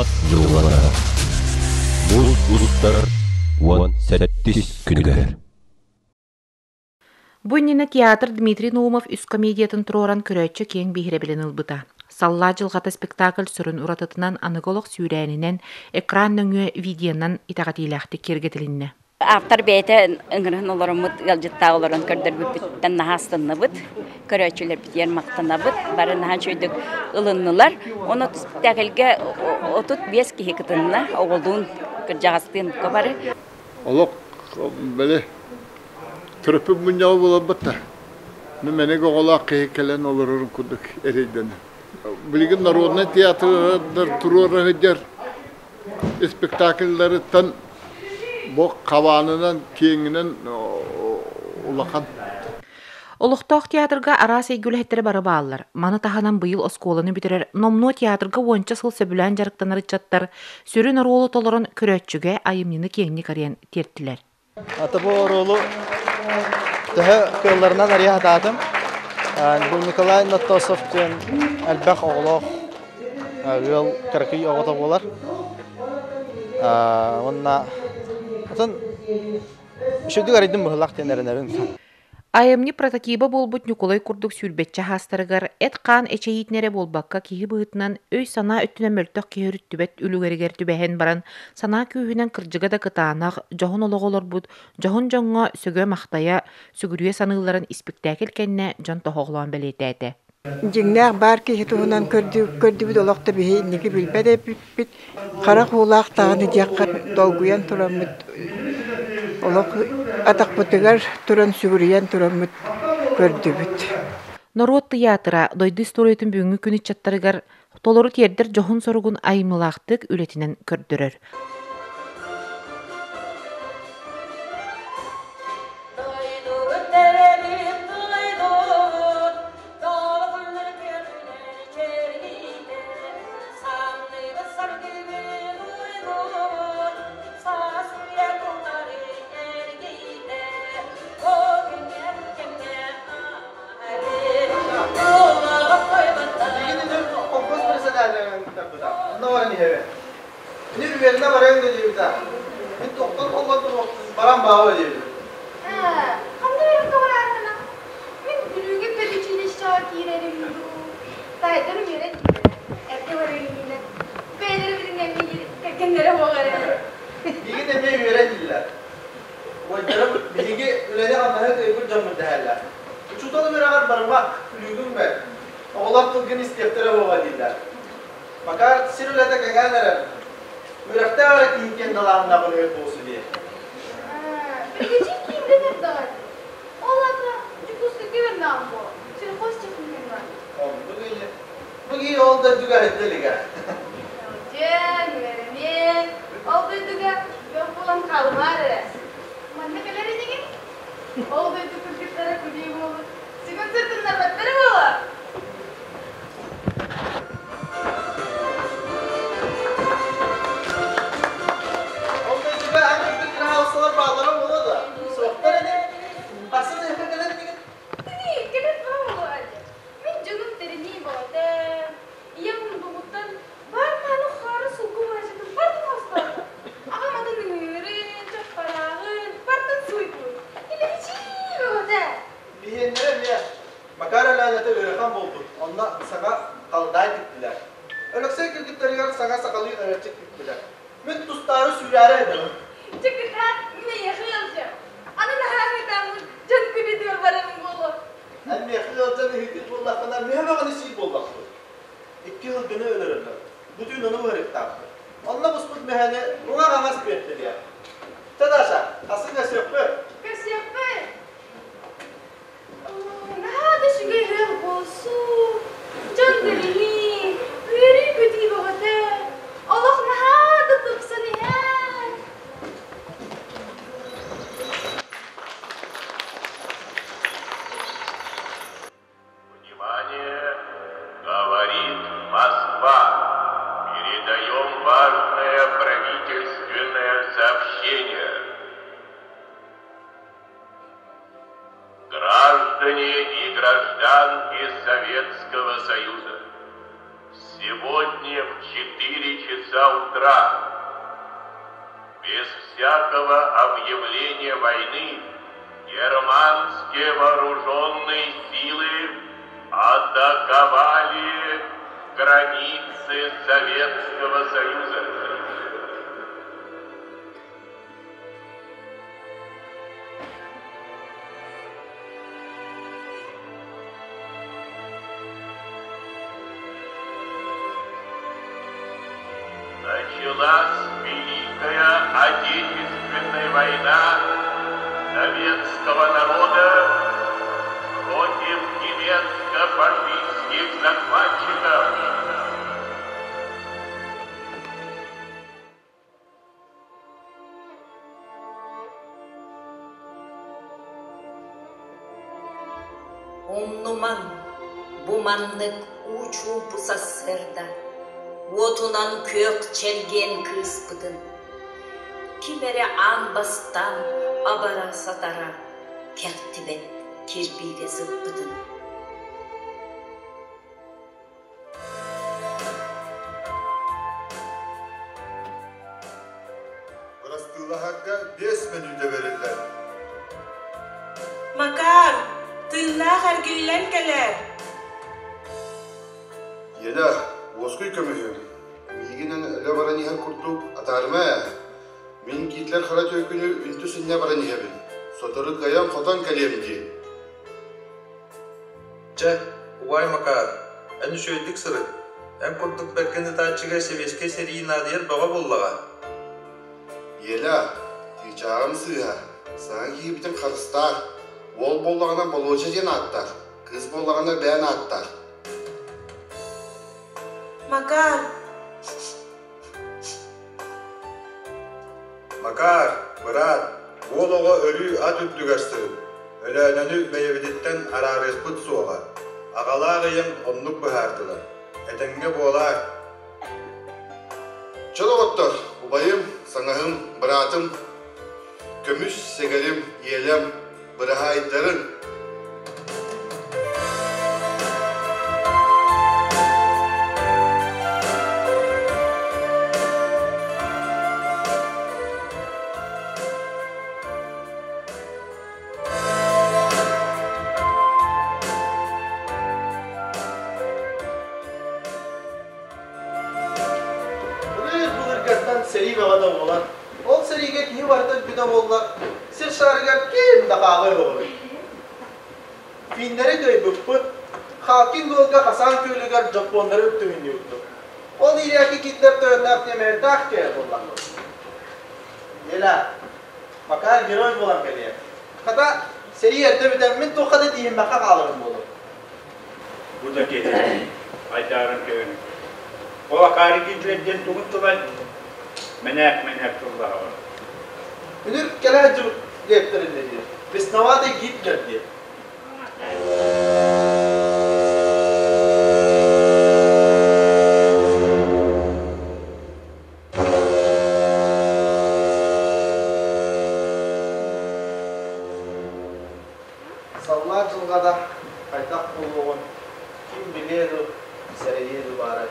Саллаат дьылҕата Муус устар 17-ис күнүгэр. Бу иннинэ театр Дмитрий Наумов үс комедиятын туруоран көрөөччү киэҥ биһирэбилин ылбыта. Саллаат дьылҕата спектакль сүрүн уратытынан аныгы олох сүүрээнинэн, экран нөҥүө видеонан итэҕэтиилээхтик киэргэтилиннэ. Автор бэйэтэ ыҥыран олороммут, ыалдьыттаах олорон көрдөрбүппүттэн наһаа астынныбыт. Көрөөччүлэрбитигэр махтанабыт. Бары наһаа үчүгэйдик ылыннылар. Ону спектакльга 35 киһи кытынна, оҕолуун, кырдьаҕастыын бука бары. Олох били төрөппүт мунньаҕа буоларбыт да, мэник оҕолоох киһи кэлэн олорорун курдук эрэйдэнэр. Билигин народнай театрдар туруора сылдьар спектакльларыттан бу хабаанынан, киэҥинэн улахан. Олохтоох театрга араас эйгэ үлэһиттэрэ бары бааллар. Маны таһынан быйыл оскуоланы бүтэрэр номнуо театрга уонча сыл сөбүлээн дьарыктанар ыччаттар сүрүн оруолу толорон көрөөччүгэ айымньыны киэҥник арыйан тиэртилэр. Ата бу оруолу төһө кыалларынан арыйа сатаатым. Бу Николай Нотосов диэн элбэх оҕолоох ыал кыракый оҕото буолар. Уонна атын үчүгдүк арыйдым быһылаах диэн эрэнэбин. Айымньы прототиба буолбут Ньукулай курдук сүүрбэччэ саастарыгар эт-хаан эчэйиитин эрэ буолбакка киһи быһыытынан өй-санаа өттүнэн мөлтөх киһи өрүттүбэт үлүгэригэр түбэһэн баран санаа күүһүнэн кырдьыга да кытаанах, дьоһун олоҕу олорбут дьоһун дьоҥҥо сөҕө-махтайа, сүгүрүйэ саныылларын испиктээкил кэннэ дьон тоһоҕолоон бэлиэтээтэ. Дьиҥнээх баар киһи туһунан көрдүбүт олох да биһи инники билбэт эбиппит. Харах уулаах даҕаны диэххэ долгуйан тураммыт олох атахпытыгар туран сүгүрүйэн тураммыт көрдүбүт. Норуот тыйаатыра дойду историятын бүгүҥҥү күн ыччаттарыгар толору тиэрдэр дьоһун соругун айымньылаахтык үлэтинэн көрдөрөр. Үөрэнэ барыаҥ да диэбитэ. Мин тохтон холлон баран баҕа диэбитим. Ханна үөрэххэ бараарына? Мин Бүлүүгэ педучилищеҕа киирэрим дуу? Таайдар үөрэн эрдэ барыйыына. Бэйэлэрэ билиҥҥэ кэргэннэрэ буолар эрэ. Биһиги эмиэ үөрэн дииллэр. Уойдарым биһиги үлэни-хамнаһы кыайбыт дьоммут дэһэллэр. Учуутал үөрэҕэр барыма, күлүүгүн бэр. Оҕолор тылгын истиэхтэрэ буолуо дииллэр. Макар сир үлэтэ кэҥээн эрэр. Үөрэхтээх эрэ киһи диэн далааһыннаах үлэһит буолсу дии. Билигин киирдэн эрдэҕэ. Ол аата Дьокуускайга үөрэнэҕин буо. Сельхозтехникумҥа. Оннук ийэ. Бу киһи ол дойдуга эрдэ илигэ. Дьэн, үөрэниэн, ол дойдуга бөх буолан хаалымаар эрэ. Манна кэлэр инигин? Ол дойду кыргыттара күлүү буолбут. Сүгүн сыртыннарбаттара буолуо. Ол дойдуга эн кырдык кыраһаалсалар бааллара буолуо да? Суохтар ини. Хассын ыһыкка кэлэр инигин? Кэлэн буолуо Мин дьонум тэринии бөҕөтө. Ийэм бугуттан бар мааны хаары сулгу баайсытын бартын хостоото. Аҕам атын ыҥыырын, чаппарааҕын бартын сууйбут. Илэчии бөҕөтө. Биһиэннэрэ эмиэ Макар Өлөөнөтө ыарахан буолбут, онно саҥа халдаай тиктилэр. Өлөксөй кыргыттарыгар саҥа сахалыы ырыаччык тиктилэр. Мин тустаары сүүрээри ыйдабын. Чыкытаат, мин эйиэхэ ыалдьыам. Аны наһаа ыытааммын дьон күнүтүгэр барарым буолуо. Эн миэхэ ыалдьан ыһыытыыр буоллаххына, мүһэ бөҕөнү сиир буоллахпыт. Икки ылгыны өлөрөллөр. Бу түүн ону ыһырыктаахпыт. Онно буспут мүһэни уҥа-хаҥас күөттэлиэ. Чэ, Даша, хасыы көрсүөхпүт. Көрсүөхпүт. Наһаа да үчүгэй ыһыах буолсу, дьон билиһии, үөрүү-көтүү бөҕөтө, олох наһаа да тупсан иһэр. Внимание! Говорит Москва! Передаем важное правительственное сообщение. Граждане и гражданки Советского Союза! Сегодня в 4 часа утра без всякого объявления войны германские вооруженные силы атаковали границы Советского Союза. Началась Великая Отечественная война советского народа против немецко-фашистских захватчиков. Умнумаҥ, бу маннык уу-чуумпу сарсыарда уотунан күөх чэлгиэн кыыспытын ким эрэ аан бастаан абара-сатара кэхтибэт кирбиигэ сыппытын. Бырастыылаһарга биэс мүнүүтэ бэриллэр. Макар, тыыннаах эргиллэн кэлээр! Еля, уоскуй көмүһүм. Миигинэн өлө баран иһэр курдук атаарыма ээ. Мин Гитлер хара түөкүнү үнтү сынньа баран иһэбин. Сотору кыайан-хотон кэлиэм дии. Чэ, убаай Макаар, эн үчүгэйдик сырыт. Эн курдук бэргэн ытааччыга сэбиэскэй сэрии наадыйар бөҕө буоллаҕа. Еля, тыычааҕым сыыһа, саҥа киирбитин харыстаар. Уол буоллаҕына Болуоча диэн ааттаах, кыыс буоллаҕына Бээн ааттаах. Макар! Макар, быраат, уол оҕо өрүү ат үрдүгэр сырыт. Өлөөнөнү бэйэбититтэн араарыахпыт суоҕа. Аҕалаах ийэм оннук быһаардылар. Этэҥҥэ буолаар. Чэ, доҕоттор, убайым, саҥаһым, быраатым, көмүс сэгэрим, иэлэм, быраһаайдарын! Былыр-былыргаттан сэрии бөҕөтө буолан, ол сэриигэ киһи барыта өлбүтэ буоллар, сир шаарыгар ким да хаалыа оҕолор. Финнэри кыайбыппыт, Халкин Голга Хасан күөлүгэр дьоппуоннары үктүһүннүбүппүт. Ол иирээки Гитлер тойонноох тиэмэһиттээх киһи буоллахпыт. Еля, пока герой буолан кэлиэ. Хата, сэрии эрдэ бүтэн, мин туохха да тииһиммэххэ хааларым буолуо. Бу да киһи айдааран көһүн. Ол акаары Гитлер диэн тугун тылай? Мэнээк-мэнээк тыллаһабын. Үнүр кэлэ сылдьыбыт диэптэриннэ диир. Бесноватый Гитлер диэн. Саллаат дьылҕата хайдах буолуоҕун ким билиэ дуу, сэрэйиэ дуу баарай.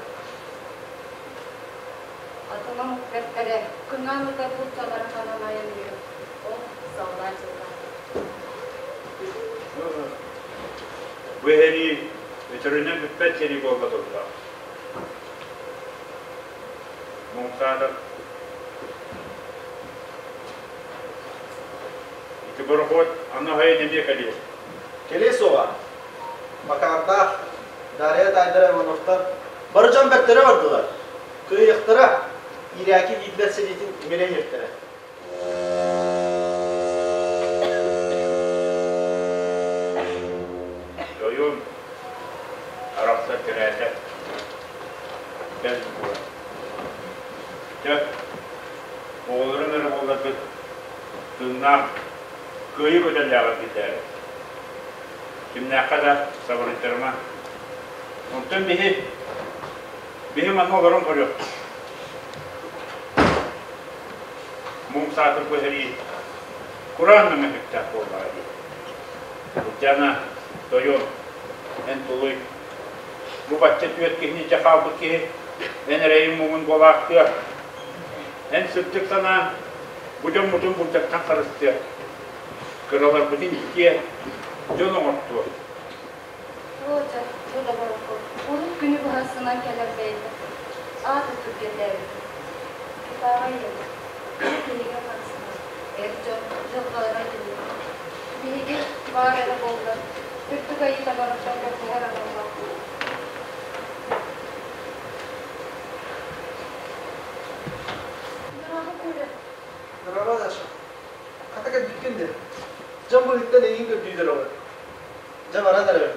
Атын омук бэртэрэ кыҥаан ытар курталара ханан айанныыр, ол саллаат дьылҕата. Бу эһэрии өтөрүнэн бүппэт сэрии буолла турда. Муҥсаатар Ити борохуот аны хайын эмиэ кэлиэ. Кэлиэ суоҕа. Макардаах, Дарья таайдара Ивановтар бары дьон бэртэрэ бардылар. Кыайыахтара, иирээки Гитлер сэриитин имэрэ иһиэхтэрэ. Дойум арахсар кэрээтэ. Бэл буолар. Дьэ, оҕолорун эрэ буолларгыт тыыннаах кыайыы көтөллөөҕөр киллэрэр. Кимнээххэ да сабырыйтарыма. Онтон биһи, биһи манна олорон көрүөхпүт. Муҥ саатыр бу сэрии кураан мөҥөһүктээх буоллаҕа дии. Ылдьаана, тойон, эн тулуй. Бу бачча түөрт киһини дьэ хаалбыт киһи. Эн эрэйиҥ муҥун буолаахтыа. Эн сырдык санааҥ бу дьоммутун булчаттан харыстыа. Кыраларбытын иитиэ, дьон оҥортуо. Володя, бу да борокуот урут күнү быһа сынан кэлэр бэйэтэ аата түргэтээбит. Тутааҕа ийэбит, кинигэ харысхал, эр дьон дьылҕалара итинник. Биһиги баар эрэ буоллар, үрдүк айыы табарыттан көрдөһөр аналлаахпыт. Здорово, Коля. Здорово, Даша. Хата кэлбиккин дии. Дьон быһыттан эйигин көрдүүлэр оҕо. Дьэ баран эрэбин,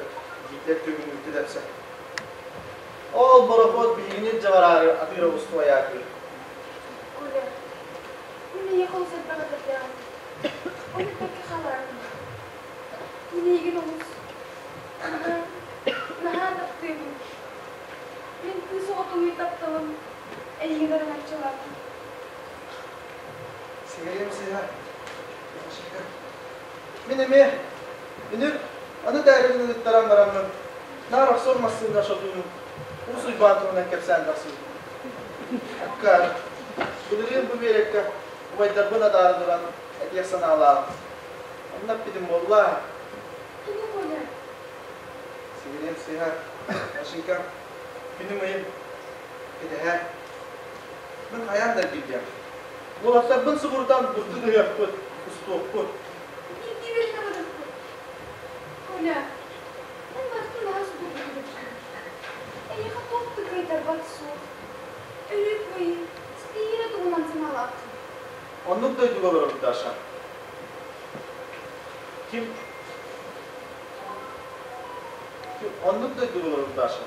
Гитлер түгүнүүтү тэпсэ. Ол борохуот биһигини илдьэ бараары атыыр оҕустуу айаатыыр. Коля, мин эйиэхэ олус элбэх этэрдээҕим. Ону эппэккэ хаалаарбын. Мин эйигин олус наһаа, наһаа таптыыбын. Мин кыыс оҕотунуу тапталым эйигин араҥаччылаатым. Сигэриэм сыыһа. Мин эмиэ үнүр аны дээригин ыыттаран бараммын, наар охсор массыына сотууну Уус Уйбаан туһунан кэпсээн тахсыбытым. Аккаар, былырыын бу биэрэккэ убайдарбын атаара туран этиэх санаалааҕым. Онно эппитим буолла. Тугу Коля? Сигэриэм сыыһа, Машенька, күнүм-ыйым кэтэһээ. Мин хайаан да эргийдиэм. Уолаттарбын субурутан бурдук ыһыахпыт, устуохпут. Биирдии бэркэ барыахпыт. Коля, эн барытын наһаа судургутук эппитиҥ. Эйиэхэ туох да кыайтарбат суох. Өрүү кыайыы, ситиһии эрэ туһунан санаалааххын. Оннук дойдуга олоробут, Даша. Ким? Оннук дойдуга олоробут, Даша.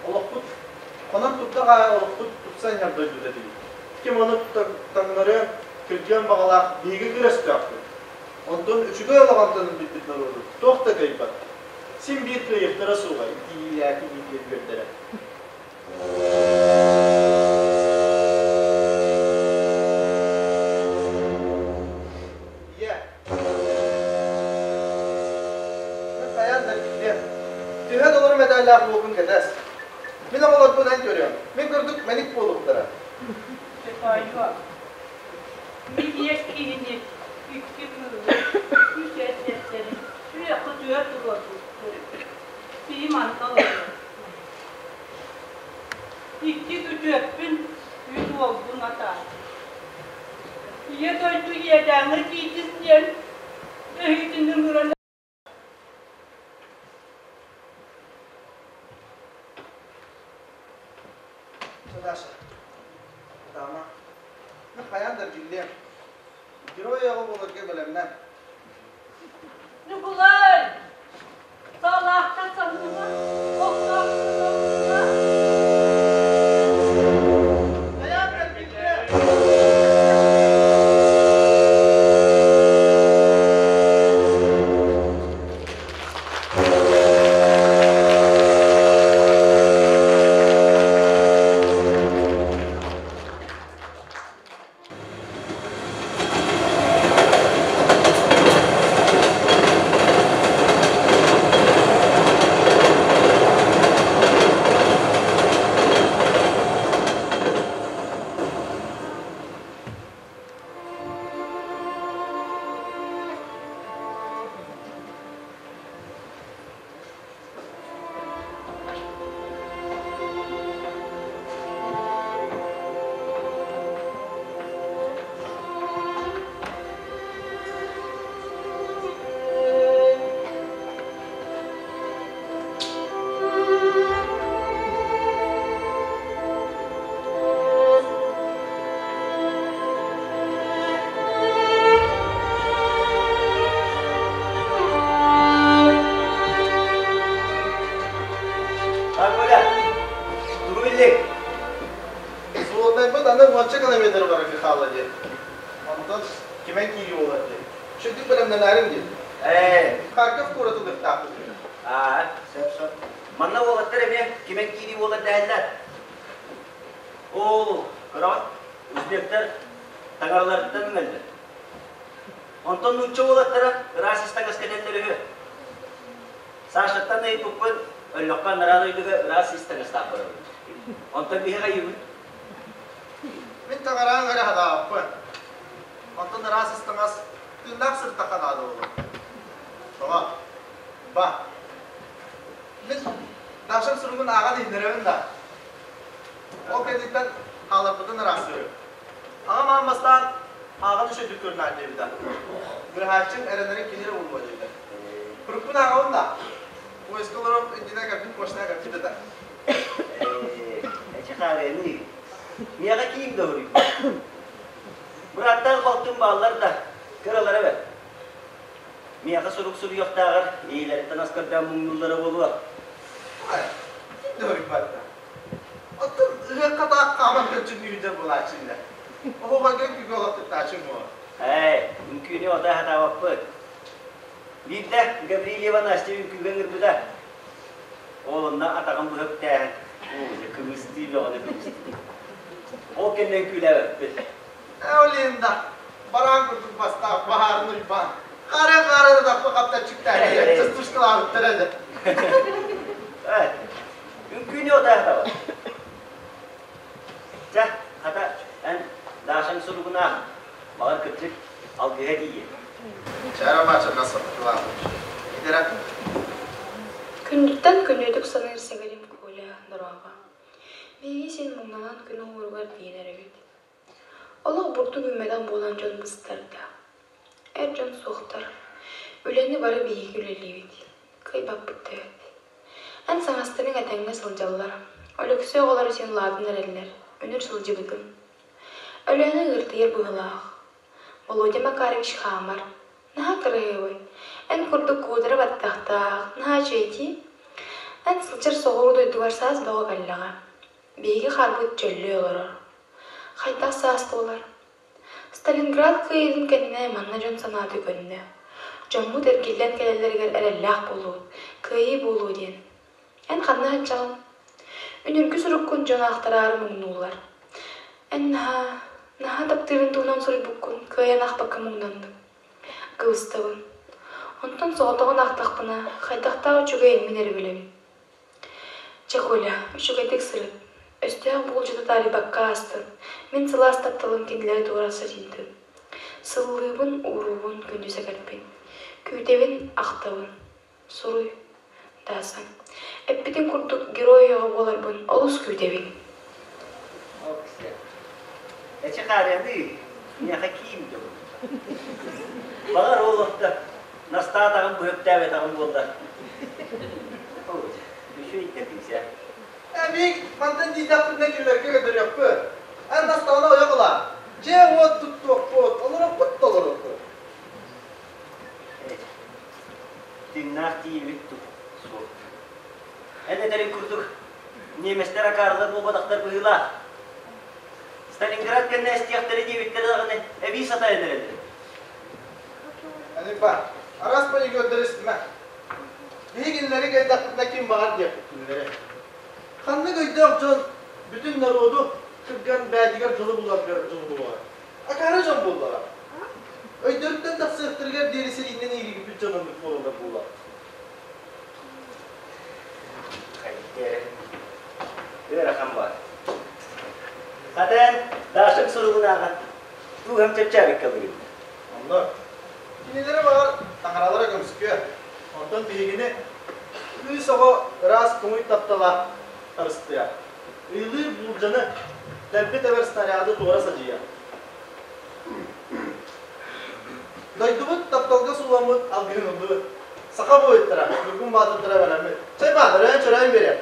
Олохпут хонон турдах аайы олохпут тупсан иһэр дойдута диибит. Ким ону таҥнарыан, кырдьыан баҕалаах биһиги кыр өстөөхпүт. Онтон үчүгэй олох амтанын билбит норуоту туох да кыайбат. Син биир кыайыахтара суоҕа итиилээки диэн үөрдэрэ. Ийэ, хайаан да киирдиэм. Түһэн олору мэтээллээх буолбун кэтэс. Мин оҕолорбун эн көрүөҥ. Мин курдук мэник буолуохтара. Тоойуо, мин ийэ киһини икки кыыһы, үс эрдэхтэрин сүрэххитигэр туруорбуппут. Киһим анта олорор. Икки күтүөппүн, үс уолбун атаардым. Ийэ дойду иэдээҥҥэ киирдин диэн өһүтүн ыҥыран Даша, Дама, мин хайаан да эргиллиэм. Герой оҕо буоларга бэлэмнэн. Ньукулай! Салаахтан санныма, охтоохтон охтума. Хайаан да эргиллиэм! Коля, тугу биллиҥ? Суолунайбыт аны уонча километр барарга хаалла диэн. Онтон кимэн киирии буолар диэн. Үчүгдүк бэлэмнэнээриҥ диэн. Ээ. Харьков куораты ылыахтаахпыт. Аа, сөп, сөп. Манна уолаттар эмиэ кимэн киирии буолар дэһэллэр. Ол, көрөҕүн, узбектар таҥараларыттан үҥэллэр. Онтон нуучча уолаттара ыраас ис таҥас кэтэллэр үһү. Сашаттан ыйыппыппын, өллөххө анараа дойдуга ыраас ис таҥастаах барабын. Онтон биһи хайыыбыт? Мин таҥараҕа эрэ хадааппын. Онтон ыраас ыстаҥас тыыннаах сырыттахха наада буолуо. Тоҕо? Ба. Мин Дашам суругун ааҕан иһиннэрэбин да. Ол кэнниттэн хааларбытын ыраастыырым. Аҕам аан бастаан ааҕан үчүгэйдик көрүнээр диэбитэ. Быраһааччыҥ эрэнэрин кини эрэ булуо диэбитэ. Сурукпун ааҕабын да, поездка олорон иннинэ кэлбит почтаҕа кэлбит этэ. Эчи хаарыаны, миэхэ киим да уруйбат. Бырааттаах балтым бааллар да, кыралара бэрт. Миэхэ сурук суруйуохтааҕар ийэлэриттэн аскардаан муҥнууллара буолуо. Ким да уруйбат да. Оттон ыһыахха таах хааман көнчүннүүрдэр буолааччылар. Оһуохайга үҥкүүгэ олохтуктааччы муо. Ээ, үҥкүүнү отой хатаабаппыт. Биирдэ Гаврильева Настя үҥкүүгэ ыҥырбыта. Ол онно атаҕын быһа үктээһин, оо, кыбыстыы бөҕөнү кыбыстыы. Ол кэннэ үҥкүүлээбэппит. Ээ, ол иһин да, бараан курдук бастаах баһаарын уйбаан, хара-хара да таппы хаптаччыктаах, частушкалаабыттар этэ. Ээ, үҥкүүнү отой хатабат. Чэ, хата, эн Дашаҥ суругунаах, баҕар кырдьык, алгыһа тиийиэ. Чара бача саппылаабыт. Идера. Күндүттэн күнүүтүк саныыр сэгэлим Коля дорообо. Биһиги син муҥнанан күн уһууругар тиийэн эрэбит. Олох бурдук үүммэтэх буолан дьон быстарда. Эр дьон суохтар. Үлэни бары биһиги үлэлиибит. Кыайбаппыт да эбит. Эн саҥастарыҥ этэҥҥэ сылдьаллар. Өлөксөй оҕолоро син улаатан эрэллэр. Үнүр сылдьыбытым. Өлөөнө ыыртыйар быһыылаах. Володя Макарович хаамар. Наһаа кыраһыабай. Эн курдук куудара баттахтаах, наһаа үчүгэй дии. Эн сылдьар соҕуруу дойдугар саас бөҕө кэллэҕэ. Биһиги хаарбыт чөллүү олорор. Хайдах саас буолар? Сталинград кыайыытын кэннэ манна дьон санаата көннө. Дьоммут эргиллэн кэлэллэригэр эрэллээх буолуут, кыайыы буолуо диэн. Эн ханна сылдьаҕын? Үнүргү суруккун дьон аахтараары муҥнууллар. Эн наһаа, наһаа таптыырын туһунан суруйбуккун кыайан аахпакка муҥнанным. Кыбыстабын. Онтон соҕотоҕун аахтахпына, хайдахтаах үчүгэйин мин эрэ билэбин. Чэ, Коля, үчүгэйдик сырыт. Өстөөх буулдьата таарыйбакка аастын. Мин сылаас тапталым кинилэри туора садьыйдын. Сыллыыбын, ууруубун, күндү сэгэрбин. Күүтэбин, ахтабын. Суруй, Дааса. Эппитин курдук герой ойоҕо буоларбын олус күүтэбин. Оксе. Эчи хаарыаны, миэхэ киим дьолун. Баҕар ол орто настаатаҕым быһыптээбэтэҕим буоллар. Үчүгэй да кыыс Эбик, мантан диитэхпинэ кинилэргэ көрдөрүөхпүт. Эн настаҕына ойох ыла. Дьиэ-уот туттуохпут, олоруохпут да олоруохпут. Тыыннаах тиийбит суох. Эн этэриҥ курдук, немецтэр акаарылар буолбатахтар быһыылаах. Сталинград кэннэ эстиэхтэрэ диэбиттэрэ даҕаны эбии сатайан эрэллэр. Анипа, араас полигоннары истимэ. Биһи кинилэри кэлдэхпитинэ ким баҕар диэхпит кинилэри. Ханнык өйдөөх дьон бүтүн норуоту кырган бээтигэр дьолу буларга дьулуһуоҕа. Акаары дьон буоллаҕа. Өйдөрүттэн тахсыахтарыгар диэри сэриинэн ииригиппит дьон оннук буолаллар буолуо. Ыарахан баар. Хатан, Дашаҥ суругун ааҕан, дууһам чэпчээбиккэ быһыылаах. Онно кинилэри баҕар таҥаралара көмүскүө. Онтон биһигини кыыс оҕо ыраас туҥуй таптала харыстыа. Ыйлыыр буулдьаны дэлби тэбэр снаряды туора садьыйа. Дойдубут тапталга сууламмыт алгыһын ыллыбыт. Саха буойуттара, Ньургун баатырдара бэлэммит. Чай баатыр, өрөөн-чөрөөн биэриэ.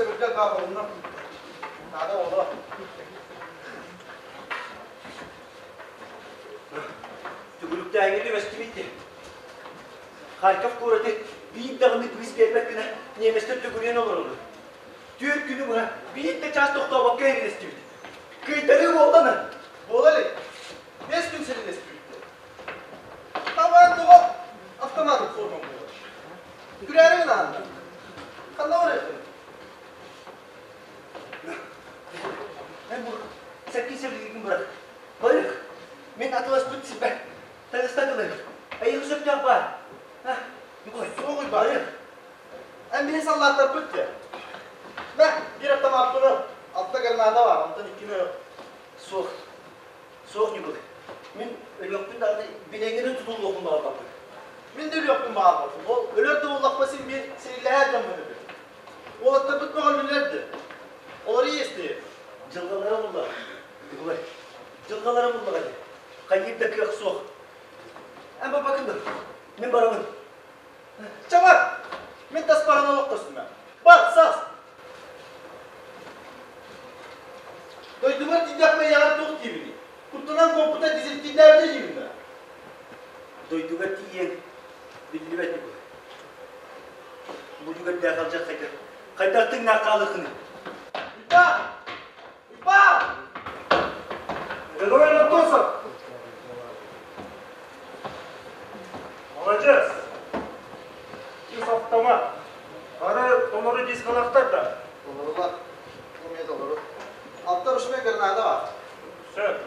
сэбирдэл баа холунна. Наада оҕолор. Түгүрүктээҥҥэ түбэстибит дии. Харьков куораты биир даҕаны быыс биэрбэт гына немецтэр төгүрүйэн олороллор. Түөрт күнү быһа биир да чаас тохтообокко эрилэстибит. Кыйтарыы буоллана. Буола илик. Бэс күн сэрилэспит. Табаан тоҕо автоматын форма буолар. Күрээри гынаанна. Ханна барыаххын? Эн бу сэкки сэбилигин бырах. Барык. Мин атыласпыт сирбэр. Таҥаста кылын. Эйиэхэ сөптөөх баар. Ньукулай. Суох Уйбаан. Эн биһи саллааттарбыт дии. Мэ, биир автомаппын ыл. Алта граната баар, онтон иккини ыл. Суох. Суох, Ньукулай. Мин өлүөхпүн даҕаны билэҥҥэ тутуллуохпун баҕарбаппын. Мин да өлүөхпүн баҕарбаппын. Ол өлөр да буоллахпа син биир сирилэһэр дьоммун үһү. Уолаттарбыт көҕүллүлэр дии. Олору иэстиир. Дьылҕалара буллаҕа. Ньукулай, дьылҕалара буллаҕа дии. Хайыыр да кыах суох. Эн баппакын да, мин барабын. Чэ бар! Мин таспаран олох көстүмэ. Бар, саас! Дойдубар тиийдэхпинэ ийэҕэр туох диибиний? Куттанан куоппута дезертирдээбитэ диибин да? Дойдугар тиийэн биллибэт Ньукулай. Бу түгэрдээх алдьархайга хайдах тыҥнаах хаалыаххыный? Уйбаан! Уйбаан! Рядовой Анатосов! Молодец! Үс автомат. Бары толору дискалаахтар да? Толорулар. Умеет толору. Алта ручной граната бар. Сөп.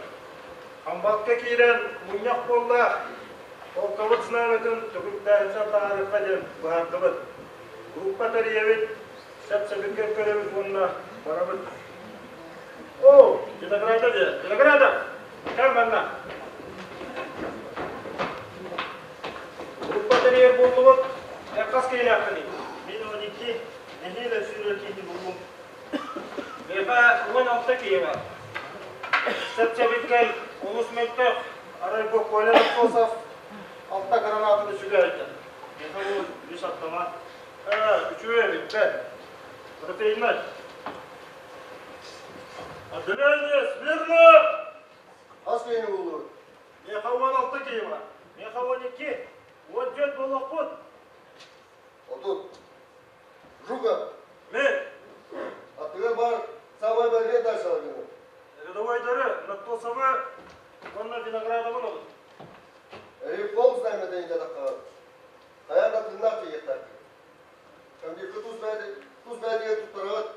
Хамбакка киирэн мунньах буолла. Полковод знамятын төгүрүктээһинтэн таһаарыахха диэн быһаардыбыт. Группа тэрийэбит, сэп-сэбиргэл көрөбүт уонна барабыт. О, Виноградов диэн. Виноградов! Кэл манна. Группа тэрийэр буоллубут. Эн хас киһилээххиний? Мин 12, нэһиилэ сүүрэр киһи буллум. Миэхэ 16 киһи бар. Сэп-сэбиргэл олус мөлтөх. Арай бу Коля Анатосов алта гранатын үчүгэй айда. Миэхэ бу үс автомат. Үчүгэй эбит, бэрт. Трофейнай. Отделение, смирно! Хас киһини буллур? Миэхэ 16 киһи бар. Миэхэ 12. 14 буолуохпут. 30. Жука. Мен. Аттыгар бар самай бэргэн дальше Рядовойдары Наттосовы уонна Виноградовын олут. Эһи пол знамя дьадахха. Хайа да тыыннаах тиийиэхтээх. Комдивка тус тус бэйэтигэр туттараҕыт.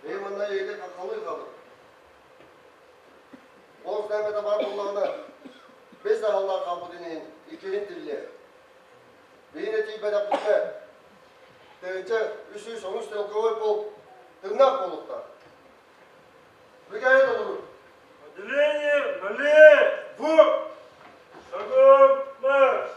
Эһи манна эйиги хаххалыы хаалыр. Ол знамята баар буоллаҕына, бэс аһаллаах хаалбытын иһин иккиһин тиллиэ. Биир этийбэтэхпитинэ, тыһыынча 310 стрелковой полк тыыннаах буолуохтаах. Бүкэйэ толору. Отделение налево! Шагом марш!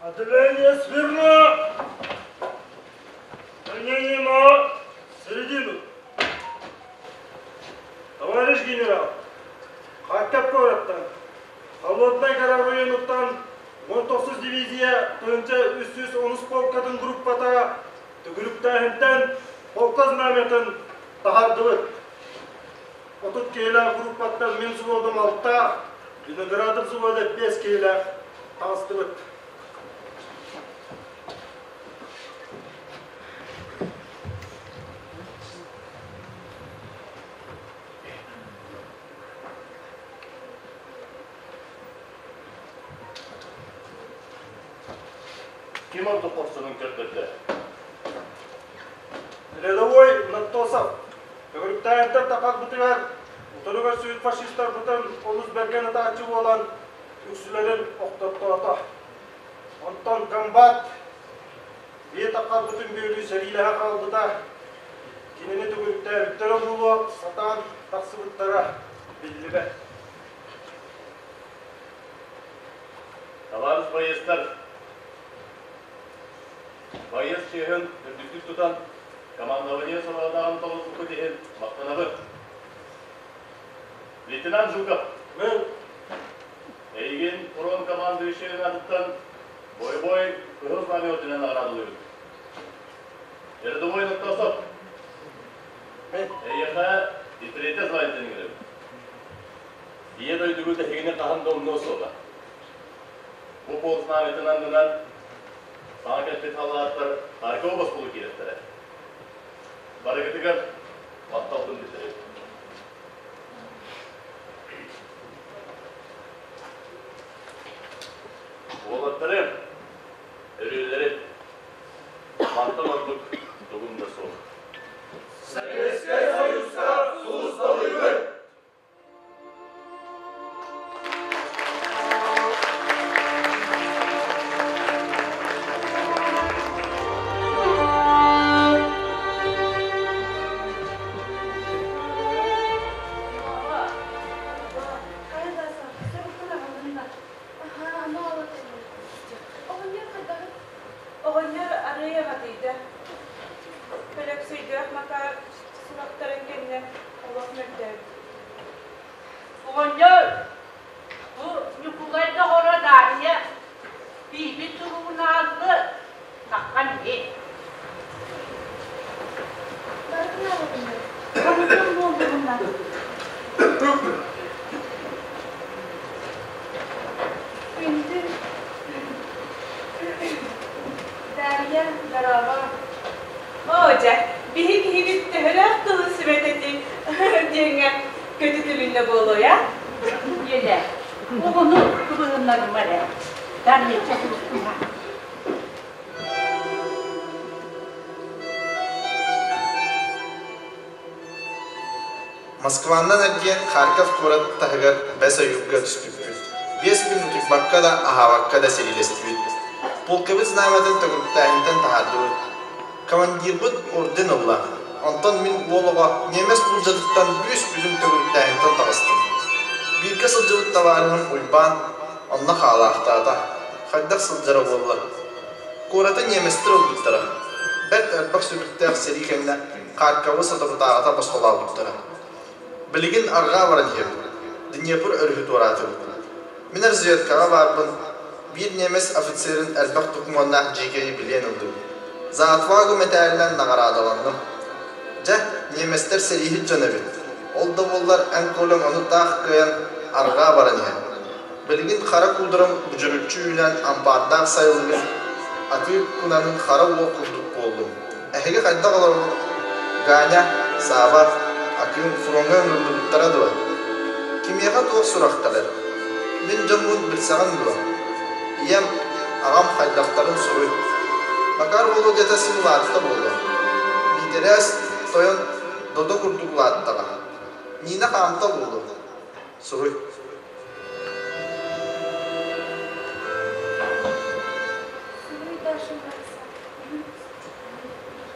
Отделение смирно! Равнение на середину. Товарищ генерал, Харьков куораттан, Холоднай гора оройуонуттан 19 дивизия 1310 полкатын группата төгүрүктээһинтэн полка знамятын таһаардыбыт. 30 киһилээх группаттан мин взводум алта, Виноградов взвода 5 киһилээх таҕыстыбыт. Ким ордук хорсунун көрдөрдө? Рядовой Наттосов төгүрүктээһинтэн тахарбытыгар утары көрсүбүт фашистарбытын олус бэргэн ытааччы буолан үксүлэрин охтортоото. Онтон комбат биэ таххарбытын бүөлүү сэриилэһэ хаалбыта. Кинини төгүрүктээбиттэрэ буолуо, сатаан тахсыбыттара биллибэт. Табаарыс байыастар, байыас чиэһин үрдүктүк тутан, командование салаатааҕын толорбуккут иһин махтанабыт. Лейтенант Жуков, эйигин фронт командующайын аатыттан бойобуой Кыһыл Знамя орденынан наҕараадалыыбыт. Рядовой Наттасов, эйиэхэ итиритэ званиетын иҥэрэбит. Ийэ дойдугут эһигини хаһан да умнуо суоҕа. Бу полк знамятын аннынан саҥа кэлбит халааттар Харькова босхолуу киирэхтэрэ. Барыгытыгар махталбын биллэрэбин. Уолаттарым, өрүөлэрим, мантан ордук тугум да суох. Советскай Союзка сулууспалыыбыт! Оҕонньор арыый аҕатыйда. Өлөксөйдөөх Макар сурахтарын кэннэ олох мөлтөөбүт. Оҕонньор, бу Ньукулай доҕоро Дарья биирбит суругун аҕалбыт, таххан иһит. Барытын аҕалбыннар. Барытын буоллугуннар. Күндү Дарья, дорообо. Оо дьэ, биһи киһибит төһөлөөх тылы сүбэтэтий диэҥҥэ көтүтүлүннэ буолуо, Еле, оҕону кыбыһыннарыма эрэ. Дарья чокуруккуна. Москваннан эргийэн Харьков куорат таһыгар бэс ойуурга түспүппүт. 5 күн утуйбакка да, аһаабакка да сэриилэстибит. Полкабыт знамятын төгүрүктээһинтэн таһаардыбыт. Командирбыт орден ылла. Онтон мин уол оҕо немец буулдьатыттан бүүс-бүтүн төгүрүктээһинтэн таҕыстым. Бииргэ сылдьыбыт табаарыһым Уйбаан онно хаалаахтаата. Хайдах сылдьара буолла? Куораты немецтэр ылбыттара. Бэрт элбэх сүрүктээх сэрии кэннэ Харьковы соторутааҕыта босхолообуттара. Билигин арҕаа баран иһэбит. Днепр өрүһү туораатыбыт. Мин разведкаҕа баарбын, биир немец офицерын элбэх докумуоннаах дьиикэйи билиэн ыллым. За отвагу мэтээлинэн наҕараадаланным. Дьэ, немецтэр сэрииһит дьон эбит. Ол да буоллар эн Колям ону таах кыайан арҕаа баран иһэр. Билигин хара куудурам будьуруччу үүнэн ампаардаах сайылыгын атыы кунанын хара уол курдук буоллум. Эһиги хайдах олороҕут? Ганя, Сааба, Акыым фроҥҥа ыҥырыллыбыттара дуо? Кимиэхэ туох сурах кэлэр? Мин дьоммун билсэҕин дуо? Ийэм, аҕам хайдахтарын суруй. Макар Володята син улаатта буолуо. Миитэрээс тойон додо курдук улааттаҕа. Нина хаамта буолуо. Суруй. Суруй Дашин барахсан.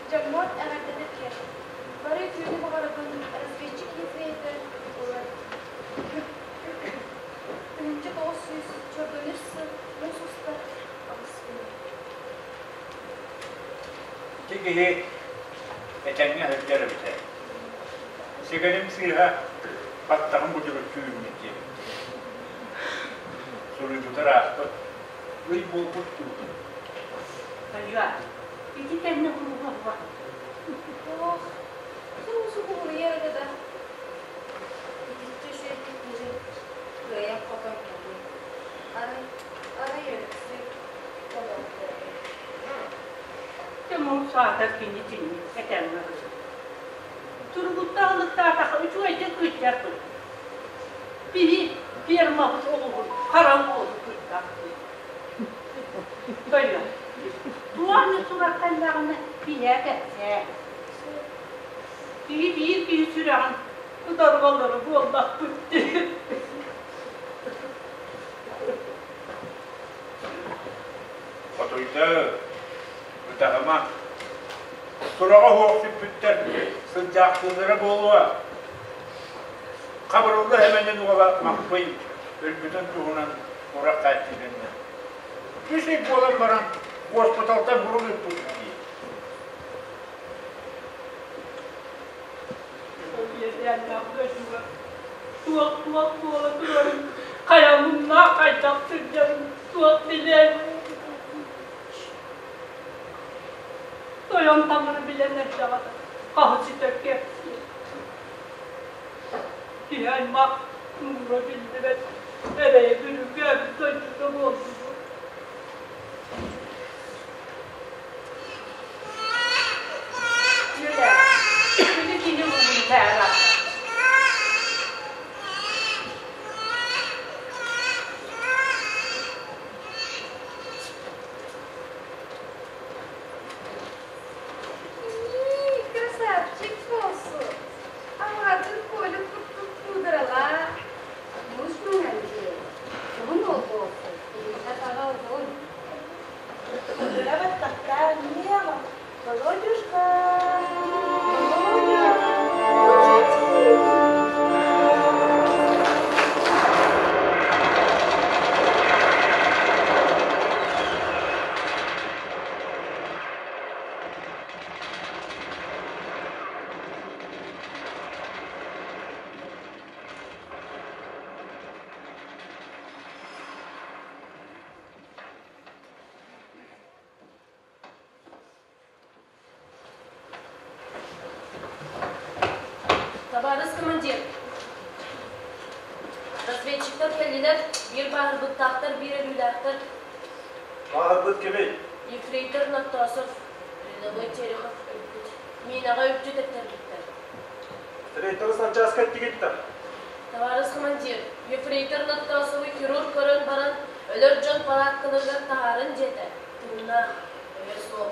Дьоммор эҕэрдэтэ тиэрт. Бары үтүөнү баҕарабын разведчик ефрейтор буолар. 1993 сыл муус устар 8 күнэ. Ити киһи этэҥҥэ сылдьар эбитэ. Сэгэрим сыыһа баттаҕын будьуруччу үүммүт диэбиттэр. Суруйбутар ааспыт. Ый буолбут дуу? Тойуо, ити кэннэ кулуга Ох, суу-сукулуйар этэ да. Итиччэ үчүгэйдик кыыһы кыайан-хотон кэлиэ. Арай, арай Өлөксөй олордо. Тимур саатар кини итинник этэҥҥэ сылдьар. Туругуттаах ылыктаатахха үчүгэйдик кыыччарбыт. Биһи фермабыт оҕуһун харан буолу кыттахпыт. Тойон, туох сурах кэллэҕинэ биһээ кэпсээ. Киһи биир киһи сүрэҕин тутарбалары буоллахпыт дии. Хотуйда, ытаһыма. Сураҕа суох сүппүттэр сылдьаахтыыллара буолуо. Хабырылла Сэмэнин уола Маппый өлбүтүн туһунан курах хааччыйданна. Үс ый буолан баран госпиталтан бурук ыыппыт дии. Туох-туох буола турарын, хайа муҥнаах хайдах сылдьарын туох билиэй. Тойон таҥара билэн эрдэҕинэ хаһы ситэр кэпсиэ. Киһи аймах муҥура биллибэт эрэйэ бүрүүкээбит дойдута буоллубут. Үөлэ, күнү кини угунтаара. Ии, красавчик буолсу. Аҕатын Коля курдук куударалаах. Муус маҥан дьиэ, уһун уол буолсу, илиитэ атаҕа уһун. Куудара баттахтаах миэҕэ Володюшка! Володя! Табаарыс командир, разведчиктар кэллилэр, биир бааһырбыттаахтар, биир өлүүлээхтэр. Бааһырбыт кимий? Ефрейтор Ноттосов, рядовой Терехов өлбүт. Минаҕа үктү тэптэрбиттэр. Ефрейторы санчааска тигиттэр. Табаарыс командир, ефрейтор Ноттосовы хирург көрөн баран, өлөр дьон палаткаларыгар таһааран диэтэ. Тыыннаах, өйө суох.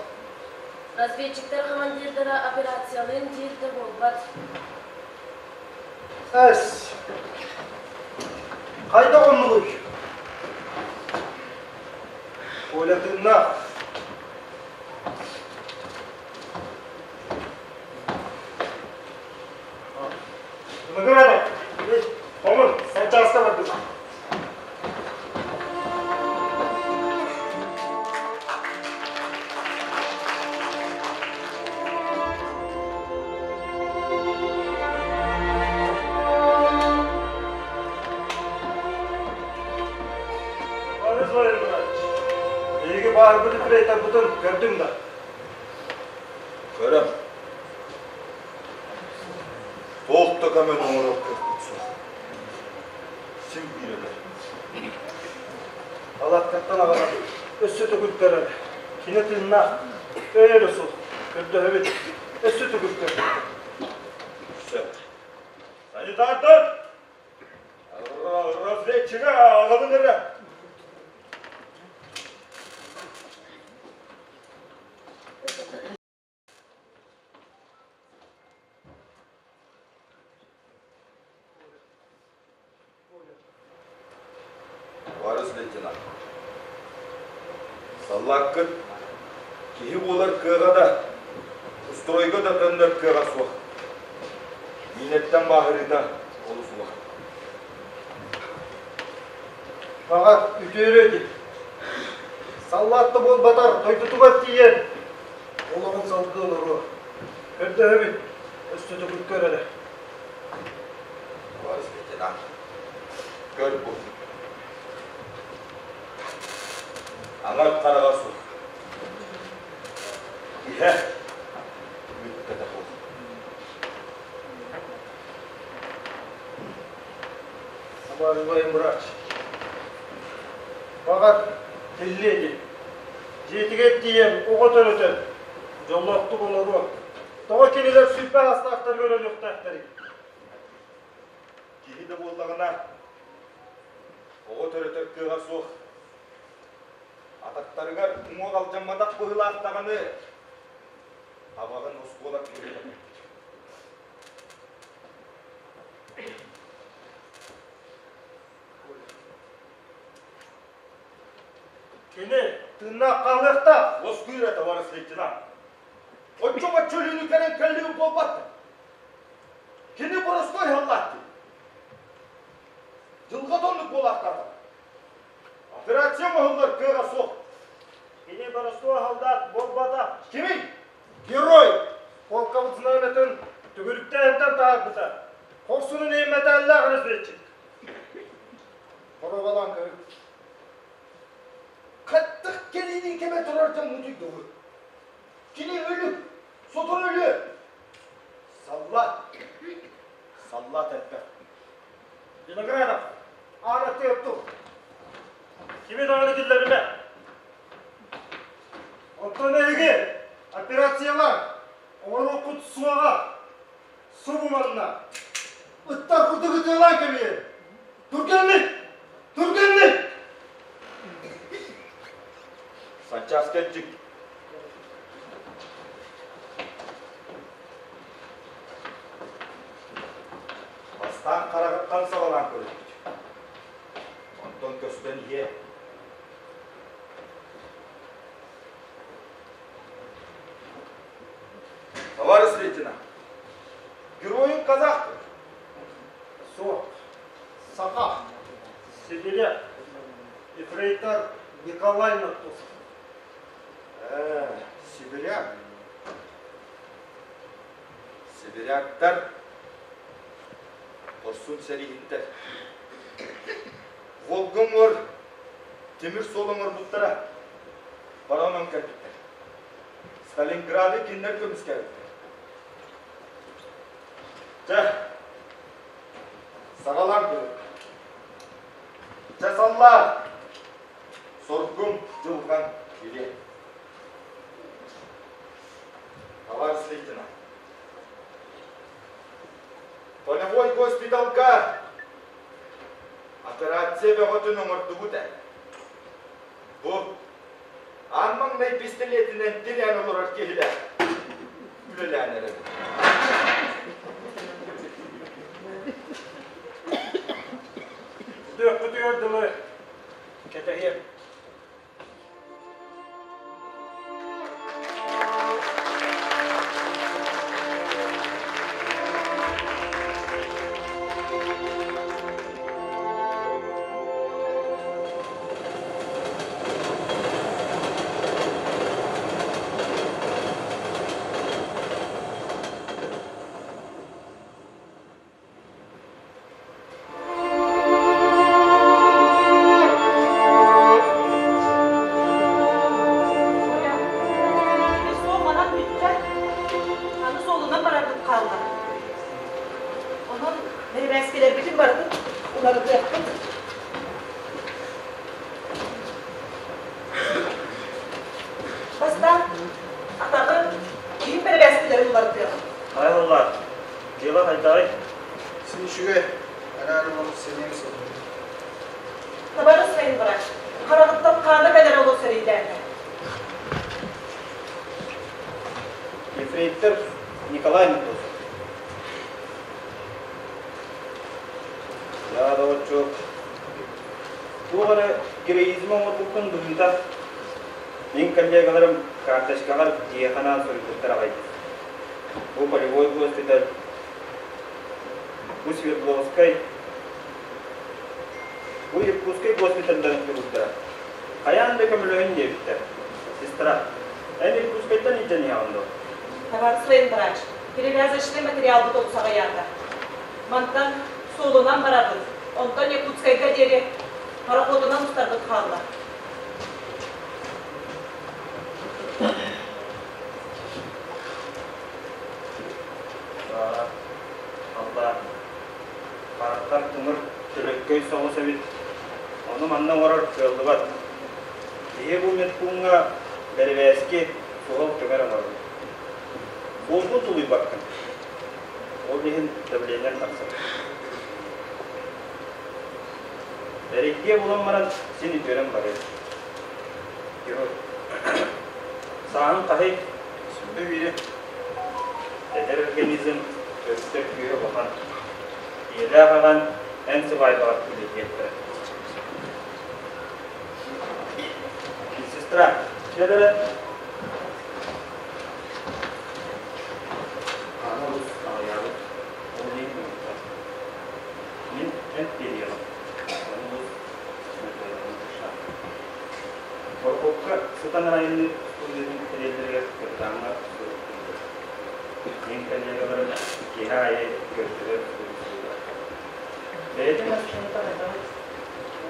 Разведчиктар командирдара операциялыын диир да буолбат. Эс, хайдах оннугуй? Коля тыыннаах. Мыгыр эрэ, хомун, санчааска бардым. Барыс Валерьевич, эйиги баарбыт үтүрэй көрдүм да. Көрөм. Туох да көмөнү оҥорор кыахпыт суох. Син биир этэр. Алаккаттан аҕалан өссө төгүлтэрэр. Кини тыыннаах, өй эрэ суох. Көрдөһөбүт. Өссө төгүлтэр. Сөп. Санитардар! Разведчига аҕалын эрэ. Барыс лейтенант. Саллааккыт киһи буолар кыаҕа да, устройга да төннөр кыаҕа суох. Миинэттэн бааһырыыта олус улахан. Баҕар, үтүөрүө дии. Саллаат да буолбатар, дойдутугар тиийэн. Олоҕун салгыы олоруо. Көрдөһөбүн, өссө төгүл көр эрэ. Товарищ лейтенант, көр бу. Аҥар хараҕа суох. Иһэ бүппэтэх ол. Абаарыбайым врач. Баҕар, тиллиэ дии. Дьиэтигэр тиийэн оҕо төрөтөн, дьоллоохтук олоруо. Тоҕо кинилэр сүппэ аастаахтарыгар өлүөхтээхтэрий? Киһи да буоллаҕына, оҕо төрөтөр кыаҕа суох. Атахтарыгар уҥуох алдьамматах быһыылаах даҕаны, абаҕын оскуола кыыһа Кини тыыннаах хаалыахтаах. Лоскуйра, товарищ лейтенант. Оччо-боччо өлүүнү кэлэн кэллибит буолбат. Кини боростуой халлаатты. Дьылҕа тоннук буолаахтаата. Операция оҥоһуллар кыаҕа суох. Кини боростуой халдаат буолбата. Кимий? Герой! Полкабыт знамятын төгүрүктээһинтэн таһаарбыта. Хорсунун иһин мэтээллээх разведчик. Боруобалаан көрүҥ. Хаттах кэлиини кэмэ турар дьон мутуйдугу. Кини өлү, сотору өлүө. Саллаат. Саллаат элбэх. Виноградов, аан аттыгар тур. Кими даҕаны киллэримэ. Оттон эһиги операциялар оҥоруоххут суоҕа. Субу манна. Ыттар курдук ытыалаан кэбиһэр. Түргэнник! Түргэнник! Санчаас кэлдьик. Бастаан хараҕыттан саҕалаан көрүбүт. Онтон көстөн иһиэ. Товарищ лейтенант, геройун казах Суох. Саха. Сибиряк. Ефрейтор Николай Нартусов. Э, сибиряк. Сибиряктар хорсун сэрииһиттэр. Волга уҥуор тимир суол оҥорбуттара. Баран кэлбиттэр. Сталинграды кинилэр көмүскээбиттэр. Чэ, саҕалаан көрүҥ. Чэ, саллаа! Соргум, дьылҕаҥ билиэ. Товарищ лейтенант, полевой госпиталга операция бөҕөтүн оҥордубут ээ. Бу аан маҥнай пистолетинэн тирээн олорор киһилээх үлэлээн эрэр. Үтүөхпүтүгэр дылы кэтэһиэм. Суол манан бүттэ. Аны суолунан барарбыт хаалла. Онон бэрэбээскилэрбитин барытын уларытыахпыт. Бастаан атаҕы киһим бэрэбээскилэрин уларытыах. Хайаллар, дьыала хайдаҕый? Син үчүгэй, араары олус сэниэм суох. Табаарыс военврач, хараҕыттан хаана кэлэр олус эрэйдээтэ. Ефрейтор Николай Матосов. Я доҕоччуок, туох эрэ героизм оҥорбуккун быһыыта. Мин коллегаларым карточкаҕар дьиэхэ анаан суруйбуттар аҕай. Бу полевой госпиталь, бу Свердловскай, бу Иркутскай госпиталларын хирурдара. Хайаан да көмөлөһүн диэбиттэр. Сестра. Эн Иркутскайтан илдьэн иһэҕин дуо? Табаарыс военврач, перевязочный материалбыт олус аҕыйаата. Мантан суолунан барабыт, онтон Якутскайга диэри пароходунан устарбыт хаалла. Аллаа, харахтар тымыр чөлөккөй соҕус эбит. Ону манна оҥорор кыаллыбат. Киһи бу медпууҥҥа бэрэбээски суһал көмөр оҥоробут. Суолгун тулуйбаккын. Ол иһин давлениеҥ тахсар. Эрэйдиэ булан баран син үтүөрэн барыа. Сааһын хаһый? Сүрдэ биири. Эдэр организм өрүттэр күүһэ улахан. Ийэлээх аҕан эн сыбаайбаҕар үлэлиэхтэрэ. Сестра, кэл эрэ. Аана олус аҕыйаабыт. Ол иһин ыҥырбат. Мин эмп биэриэҕим. Ону олус Борокуопка сытан айанныыр студиятын тэрийэллэригэр капитаҥҥа сурук киирдэ. Мин коллегаларым киэһэ аайы көрдөһөр суруйсуулар. Бэйэтин массыыната хайдаҕый?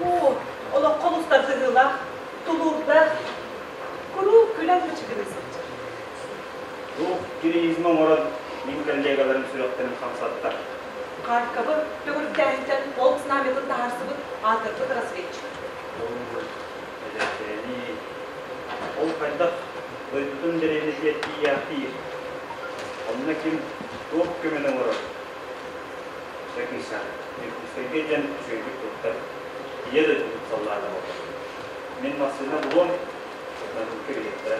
Оо, олоххо олус тардыһыылаах, тулуурдаах, куруук күлэн мычыгыныы сылдьар. Туох героизмы оҥорон мин коллегаларым сүрэхтэрин хамсатта? Харьковы төгүрүктээһинтэн полк знамятын таһаарсыбыт аатырбыт разведчик. Эдэркээний, ол хайдах дойдутун дэриэбинэтигэр тиийээхтиир? Онно ким туох көмөнү оҥорор? Дьэ кыыса, Иркутскайга дьэн үчүгэйдик туттар, ийэ дойдубут саллаата буолар. Мин массыына булуом, Наука билиэттэрэ.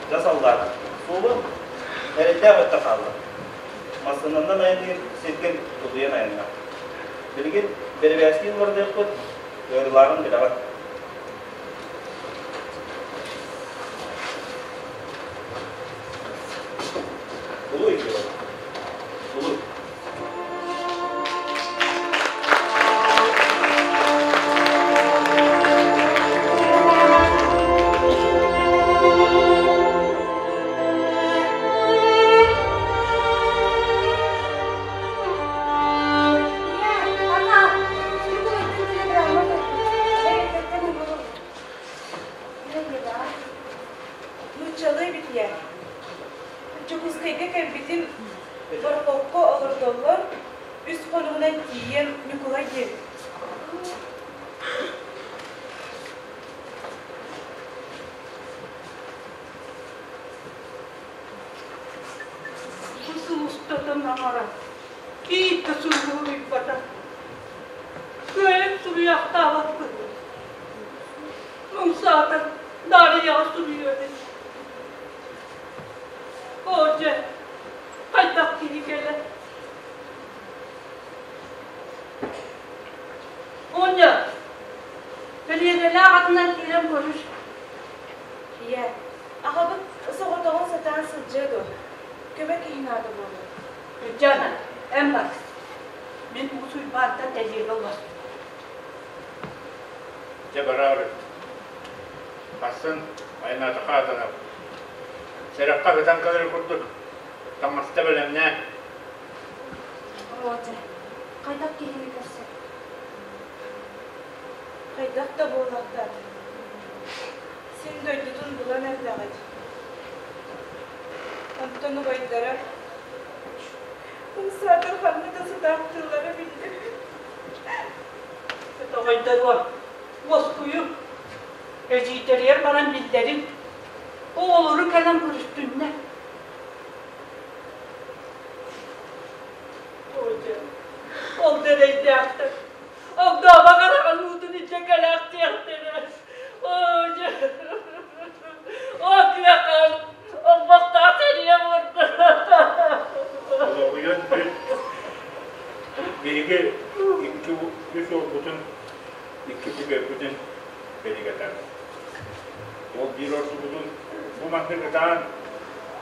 Дьэ саллаат, суолу эрэйдээх өттө хаалла. Массыынанан айанныыр сиргин тулуйан айанна. Билигин бэрэбээскиин уларытыахпыт, ыарыылааҕын билэҕит. Тулуй, тулуй. Нууччалыы битийэ. Дьокуускайга кэлбитим Борокуокка олордоллор, үс хонугунан тиийэн Ньукулай диэбит. Бу сыл устата наҕара биир да суруйбата. Кыайан суруйаахтаабаппын. Муҥсаатар Даарыйаҕа суруйуо эбит. Оо дьэ, хайдах киһи кэлэр? Оня, Бэлиэрэлээх атынан киирэн көрүс. Ийэ, аҕабыт соҕотоҕун сатаан сылдьыа дуо? Көмө киһи наада буолуо. Ырдьаана, эн бар. Мин Уус Уйбаантан тэлиэгэ уластым. Дьэ бараары. Сарсын айнаатахха атанабыт. Сэрэххэ ытан кэлэр курдук таҥаста бэлэмнээ. Володя, хайдах киһини көрсөр? Хайдах да буоллахтар. Син дойдутун булан эрдэҕит. Онтон убайдара умсаатар ханна да сытаахтыыллара биллэр. Тоҕойдоруом, уоскуйуҥ, эдьиийдэригэр баран биллэриҥ, оҕолору кэлэн көрүстүннэр. Оо дьэ, ол да эрэйдээхтэр, огдообо хараҕын уутун илдьэ кэлээхтиэхтэрэ. Оо дьэ, оо кыахан, олбохтоох сэрийэ буорда. Олоҕуйан бүт. Биһиги икки үс уолбутун, икки күбүөппүтүн бэлигэтэр. Ол биир ордубутун бу маннык ытаан,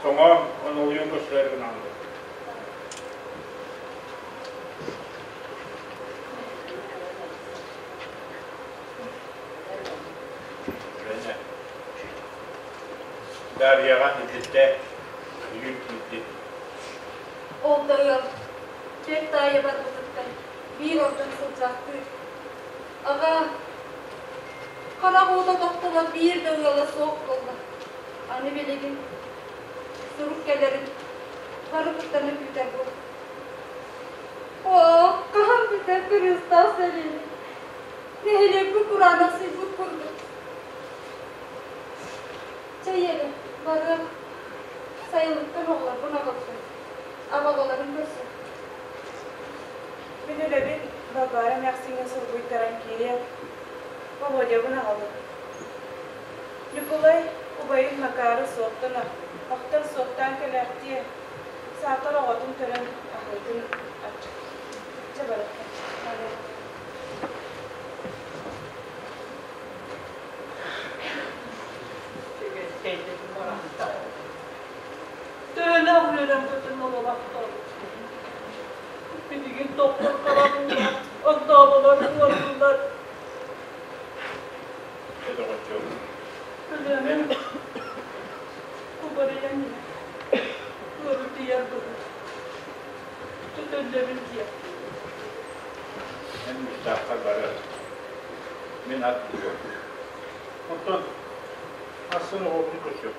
соҥоон, онолуйан көрсөөр гынаҕын. Бэнэ. Дарьяҕа итирдэ үйүн киирдин. Ол да ыал түөрт таайа барбытыттан биир ордон сылдьаахтыыр. Аҕа харах уута тохтобот биир да ыала суох буолла. Аны билигин сурук кэлэрин бары куттана күүтэр буолла. Оо, хаһан бүтэр кырыыстаах сэриини? Нэһилиэкпит кураанахсыйбыт курдук. Чэй эрэ, барыах. Сайылыктан оҕолорбун аҕалтым. Абаҕаларын көрсө. Мин үлэбин Балбаара эмээхсиҥҥэ солбуйтаран киириэм. Володябын аҕалым. Ньукулай убайын Макары суоттана, охтон суоттаан кэлээхтиэ, саатар оҕотун көрөн аһыытын аччык. Чэ барыахха. Төһөлөөх үөрэн көтөн олорохтор. Билигин тохтор хараммыт, онтооболор уордулар. Доҕоччуок. Өлөөнүм убарыйан иһэр. Ыарытыйар быһыы. Төтөллөбүн диэн. Эн мустааххар барыах. Мин ат булуом. Оттон ахсын оҕобун көрсүөх.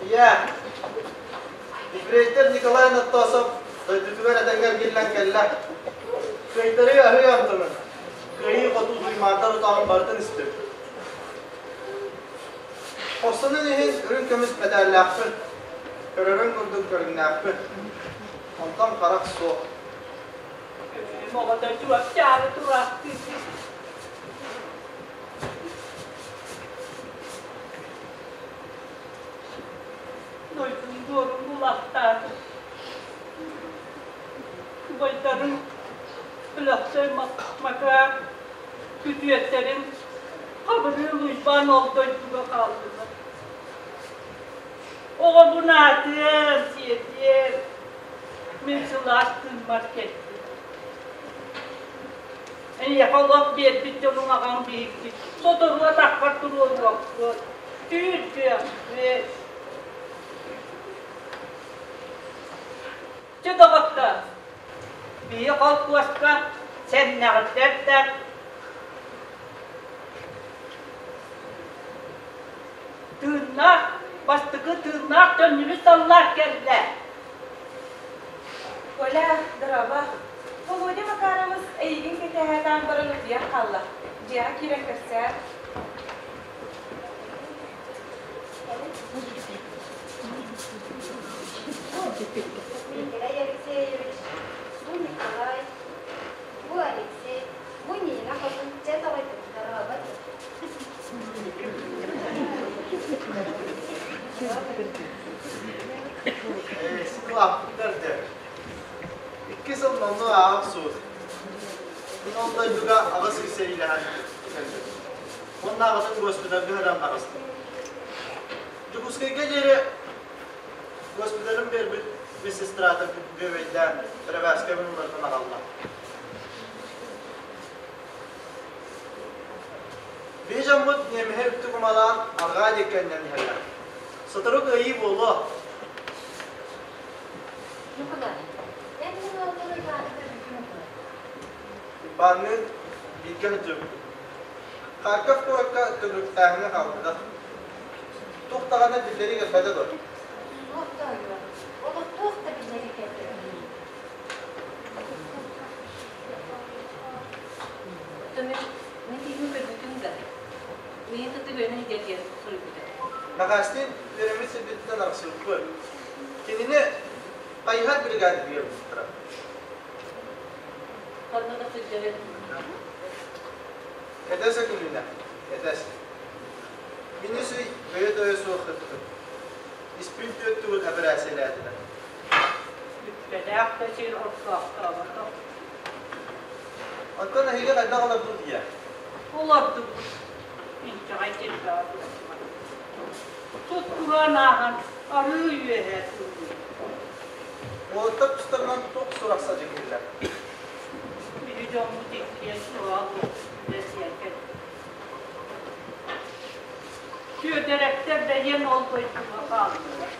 Ийээ, ефрейтор Николай Наттосов дойдутугар этэҥҥэ эргиллэн кэллэ. Кыайтарыы аһыы амтанын, кыайыы-хотуу туймаатар утаҕын барытын истим. Хорсунун иһин үрүҥ көмүс мэтээллээхпин, көрөрүҥ курдук көрүҥнээхпин. Онтон харах суох. Оҕото чуопчаары тураахтыы. Дойдум буорун булахтаатым. Убайдарым Өлөксөй Макар күтүөттэрин Хабырыыл Уйбаан ол дойдуга хааллылар. Оҕобун аатыам, сиэтиэм, мин сылаас тыыммар кэллим. Эйиэхэ олох биэрбит дьонуҥ аҕаҥ биһикки сотору атахпар туруоруохпут, түүрдүөхпүт. Чэ, доҕоттоор, биһи холкуоска сэмнэҕиттэр да тыыннаах, бастакы тыыннаах төннүбүт саллаат кэллэ. Коля, дорообо. Володя Макаровыс эйигин кэтэһээтаан баран утуйан хаалла. Дьиэҕэ киирэн көрсөөр. Николай Алексеевич, бу Николай, бу Алексей, бу Нина хотун чэ тоҕойдун дорообо. Сыклааппыттар дьэ. Икки сыл номнуо ааҕа охсубут. Мин ол дойдуга аҕыс ый сэриилэһэн кэлбитим. Уонна аҕатын госпитальга ыһыран таҕыстым. Дьокуускайга диэри госпиталым биэрбит медсестрата бүөбэйдээн бэрэбээскэбин уларытан аҕалла. Биһи дьоммут немеһи үктү кумалаан арҕаа диэки анньан иһэллэр. Сотору кыайыы буолуо. Ньукулай, эн мин уолгун Уйбааны көрбүтүҥ дуо? Уйбаанныын бииргэ сылдьыбыппыт. Харьков куоракка төгүрүктээһиҥҥэ хаалбыта. Туох даҕаны биллэрии кэлбэтэ дуо? Туох да ойуо, олох туох да биллэрии кэлбэтэ. Оттон мин киһини көрбүтүм да, миигин кытта үөрэнэ сылдьар диэн суруйбута. Мэхээстиин үөрэммит сирбититтэн арахсыбыппыт. Кинини хайыһар бригадатыгар ыыппыттара. Ханна да сылдьарын. Кэтэс Акулина, кэтэс. Мин үс ый өйө-төйө суох ыттым. Испин түөрт төгүл эпэрээссийэлээтилэр. Бүппэтэх да сир ордоохтооботох. Оттон эһиги хайдах олордугут ийэ? Олордубут. Инчэҕэй сирдээх олордубут. Сут кураан ааһан арыы үөһэ турбут. Уолаттар тустарынан туох сурах садьыгыыллар? Биһи дьоммут иккиэн сураҕа суох үлэ Сүөдэрэптэр бэйэм ол дойдуга хааллылар.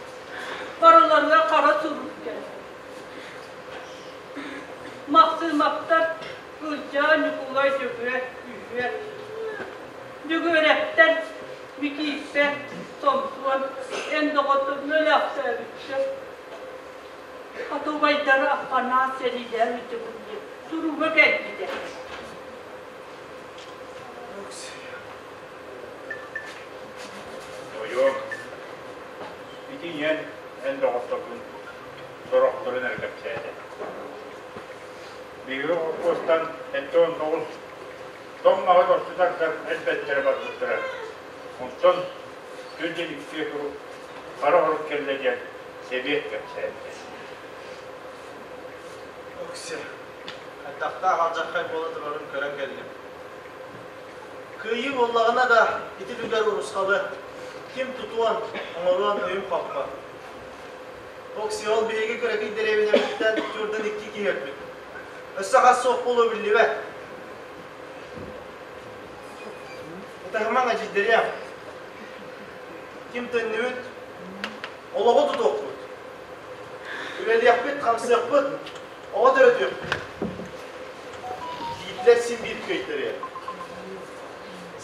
Барыларыгар хара сурук кэллэ. Махсыымаптар Ылдьаа Ньукулай Дьөгүөр үһүө. Дьөгүөрэптэр Микииппэ Сомсуон эн доҕотторун өлөөхтөөбүттэр. Хата убайдара Аппанаас сэриилээн ыдьыбын диэн суруга кэлбитэ. Ойуом, ити ийэн эн доҕотторгун сорохторун эрэ кэпсээтэ. Биһиги холкуостан 79 тоҥ маһы тосту тардар элбэттэрэ барбыттара. Онтон күн дьэликсиэ турук хара хорук кэллэ диэн сэбиэт кэпсээбитэ. Окси, хайдахтаах алдьархай буола турарын көрөн кэллим. Кыайыы буоллаҕына да ити үлүгэр урусхалы ким тутуон, оҥоруон өйүм хоппот. Окси, ол биһиги кыракый дэриэбинэбититтэн чуурдан икки киһи өлбүт. Өссө хас суох буолуо биллибэт. Ытаһымаҥ эдьиийдэриэм. Ким төннүбүт, олоҕу тутуохпут. Үлэлиэхпит, хамсыахпыт, оҕо төрөтүөхпүт. Гитлер син биир кыайтарыа.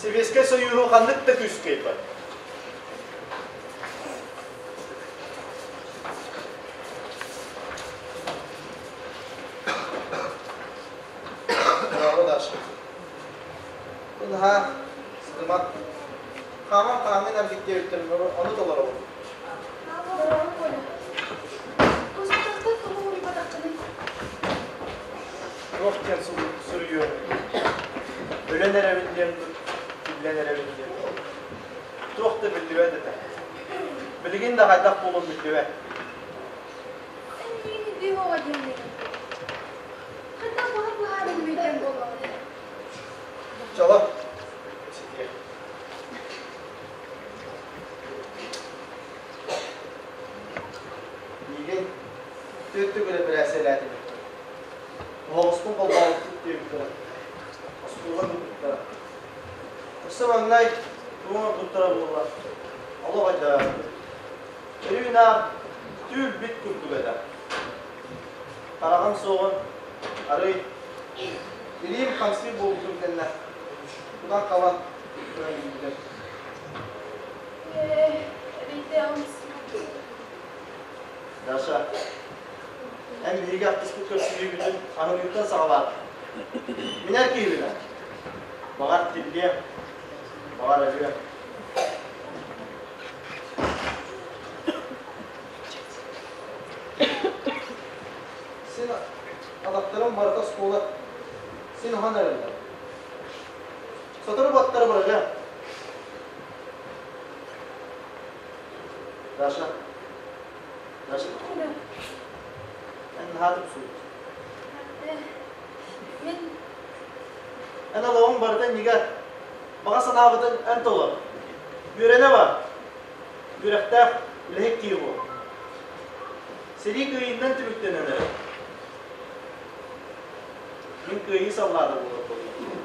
Сэбиэскэй Сойууһу ханнык да күүс кыайбат. Браво, Даша. Бу наһаа сытыма. Хааман хаамын эргиттиэбиттэрин ону толоробун. Браво, Коля. Госпитальтан тоҕо уруйбатаххыный? Туох диэн суруйуом? Өлөн эрэбин диэн, биллэн эрэбин диэн. Туох да биллибэт этэ. Билигин да хайдах буолуом биллибэт. Эн миигин илдьиҥ оҕо диэн Хайдах баҕар быһааран мүйтэн буоллаҕа Чоло, ситиэ. Миигин түөрт төгүл эпэрээссийэлээтилэр. Оһоҕоспун холбообуттук диэбиттэрэ. Остуолга туппуттара. Өссө маҥнай тугу оҥорбуттара буолла, олох өйдөөбөппүн. Өрүү-наар түүл-бит курдук этэ. Хараҕым суоҕун арый илиим хамсыы буолбутун кэннэ тутан-хабан көрөн билбитим. Ээ, эрэйдээҕим Даша, эн биһиги ахтыспыт көрсүһүүбүтүн аһыныыттан саҕалаат. Мин эр киһибин ээ. Баҕар тиллиэм, баҕар өлүөм. Син атахтарым барыта оскуола син уһан эрэллэр. Сотору баттары барыга. Даша, Даша, эн наһаа тупсубут. Мин Эн олоҕуҥ барыта иннигэр. Баҕа санаабытын эн толор. Үөрэнэ бар. Үөрэхтээх үлэһит киһи буол. Сэрии кыайыынан түмүктэнэн эрэр. Мин кыайыы саллаата буолар буоллум.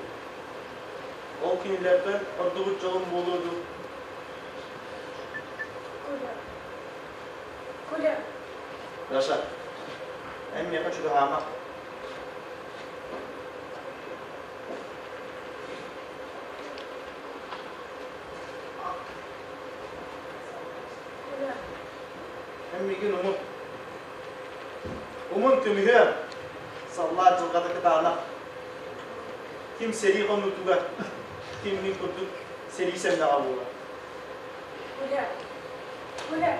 Ол кинилэртэн ордубут дьолум буолуо дуу? Коля. Коля. Даша, эн миэхэ чугаһаама. Эн миигин умун. Умун көмүһүөм. Саллаат дьылҕата кытаанах. Ким сэрии хонуутугар, ким мин курдук сэрии сэмнэҕэ буолар. Коля. Коля.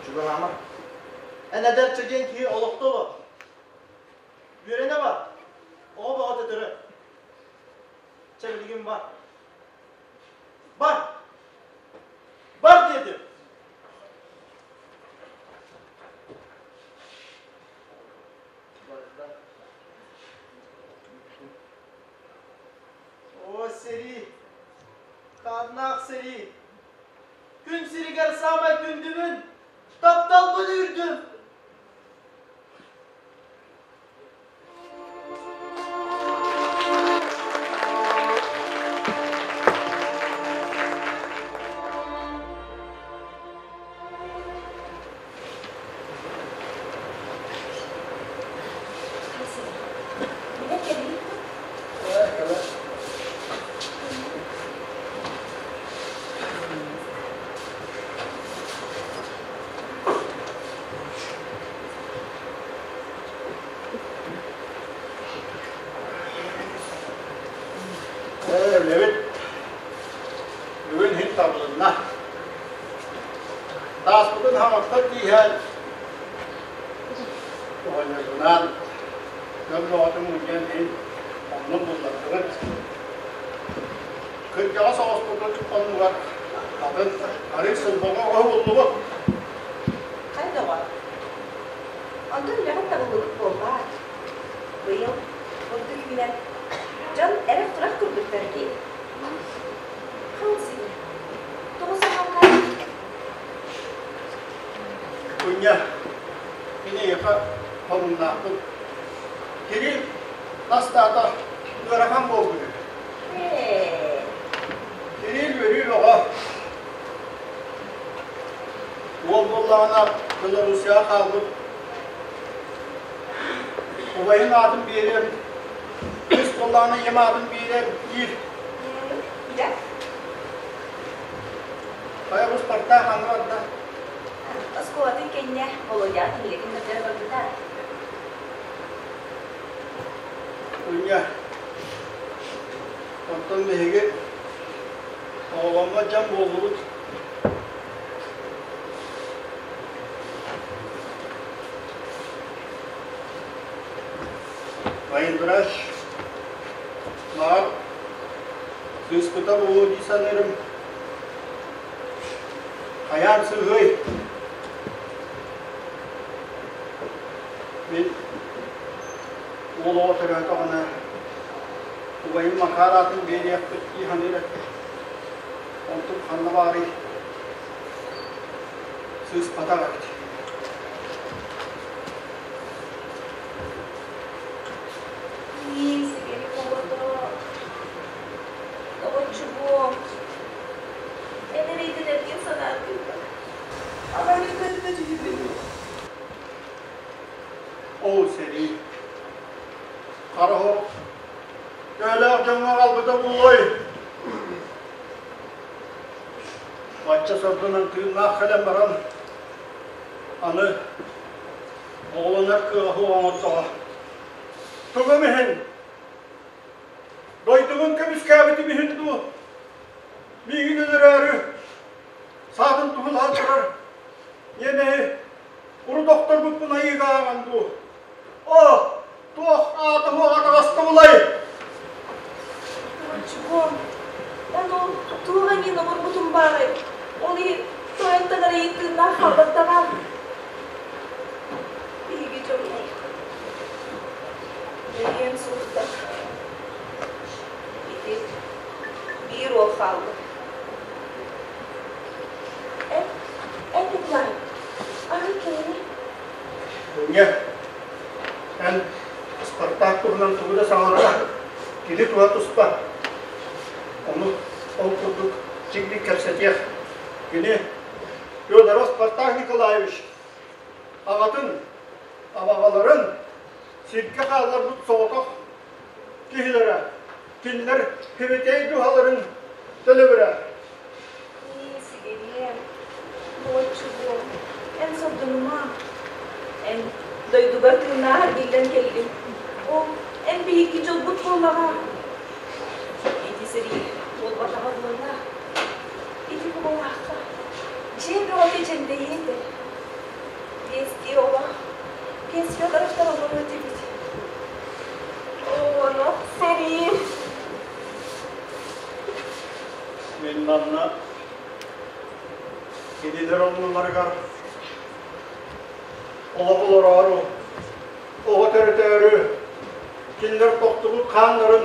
Чугаһаама. Эн эдэр чэгиэн киһи олохто олор. Үөрэнэ бар. Оҕо бөҕө төтөрө. Чэ билигин бар. Бар! Бар диэтим! О, сэрии! Хааннаах сэрии! Күн сиригэр саамай күндүбүн, тапталбын үүрдүм! Үлэбит бүгүн иһин табылынна. Тааспытын хаҥаттан тииһэн оҕонньорбунаан дьон бөҕөтүн мунньан иһин оннун буллардыбыт. Кырдьаҕас оҕоспутун оннугар атын арыы сылбаҕа оҕо буллубут. Хайа доҕор, онтон үлэҕин табыллыбыт буолбаат? Быйыл бурдук үүнэн, дьон эрэх-турах курдуктар дии. Хаҥ сирэ, тоҕо саҥалаах? Кунньа, мин эйиэхэ хомуннаахпын. Кирилл настаата ыарахан буолбут үһү. Кирилл үөрүү бөҕө. Уол буоллаҕына Белоруссияҕа хаалбыт убайын аатын биэриэм, кыыс буоллаҕына ийэм аатын биэриэм диир. Дьэ? Хайа бу Спартак ханна барда? Оскуолатын кэннэ Володяҕа кинигэтин көрдөрө барбыта. Уня, оттон биһиги оҕоломмот дьон буоллубут. Военврач наар сыыспыта буолуо дии саныырым. Хайаан сыыһыай? Мин уол оҕо төрөөтөҕүнэ убайым Макар аатын биэриэхпит дии саныыр этим. Онтум ханна баарый? Сыыспатах эбит. Ии, сигили оҕото, доҕоччугуом, эн эрэйдэн эргин санаатыыбын. Абары көрбөт үһүбүн. Ол сэрии. Хара оһох төһөлөөх дьоҥҥо аҕалбыта буолуой? Бачча сордонон тыыннаах кэлэн баран, аны оҕолонор кыаҕа суох оҥордоҕо. Тугум иһин? Дойдубун көмүскээбитим иһин дуу? Миигин өлөрөөрү саатын туһулаан турар ньиэмэһи урут охторбуппун айыыга ааҕан дуу? Оо, туох аата суох атаҕастабылай? Чугуом, эн ол туох эҥин оҥорбутум баарай? Ол иһин тойон таҥарайын тыыннаах хаалбаттаҕа. Биһиги дьоммут бэйиэн суохтар. Ити биир уол хаалбыт. Эн, эн Николай, аны кинини Дьиҥэ, эн Спартак туһунан тугу да саҥарара, кини туһа туспа. Ону ол курдук чиҥник кэпсэтиэх. Кини Федоров Спартак Николаевич аҕатын, абаҕаларын сиргэ хаалларбыт соҕотох киһилэрэ, кинилэр Химитей дууһаларын төлөбүрэ. Сигириэм, буоччугуом, эн сордонума. Эн дойдугар тыыннаах эргиллэн кэллиҥ. Ол эн биһикки дьолбут буоллаҕа. Ити сэрии буолбатаҕа буолла. Ити буолаахха дьиэ бөҕөтө дьэндэйиэ этэ. Биэстии олох, биэс Федоровтар олоруо этибит. Оо, Манна кинилэр оннуларыгар олох олороору, оҕо төрөтөөрү кинилэр тохтубут хааннарын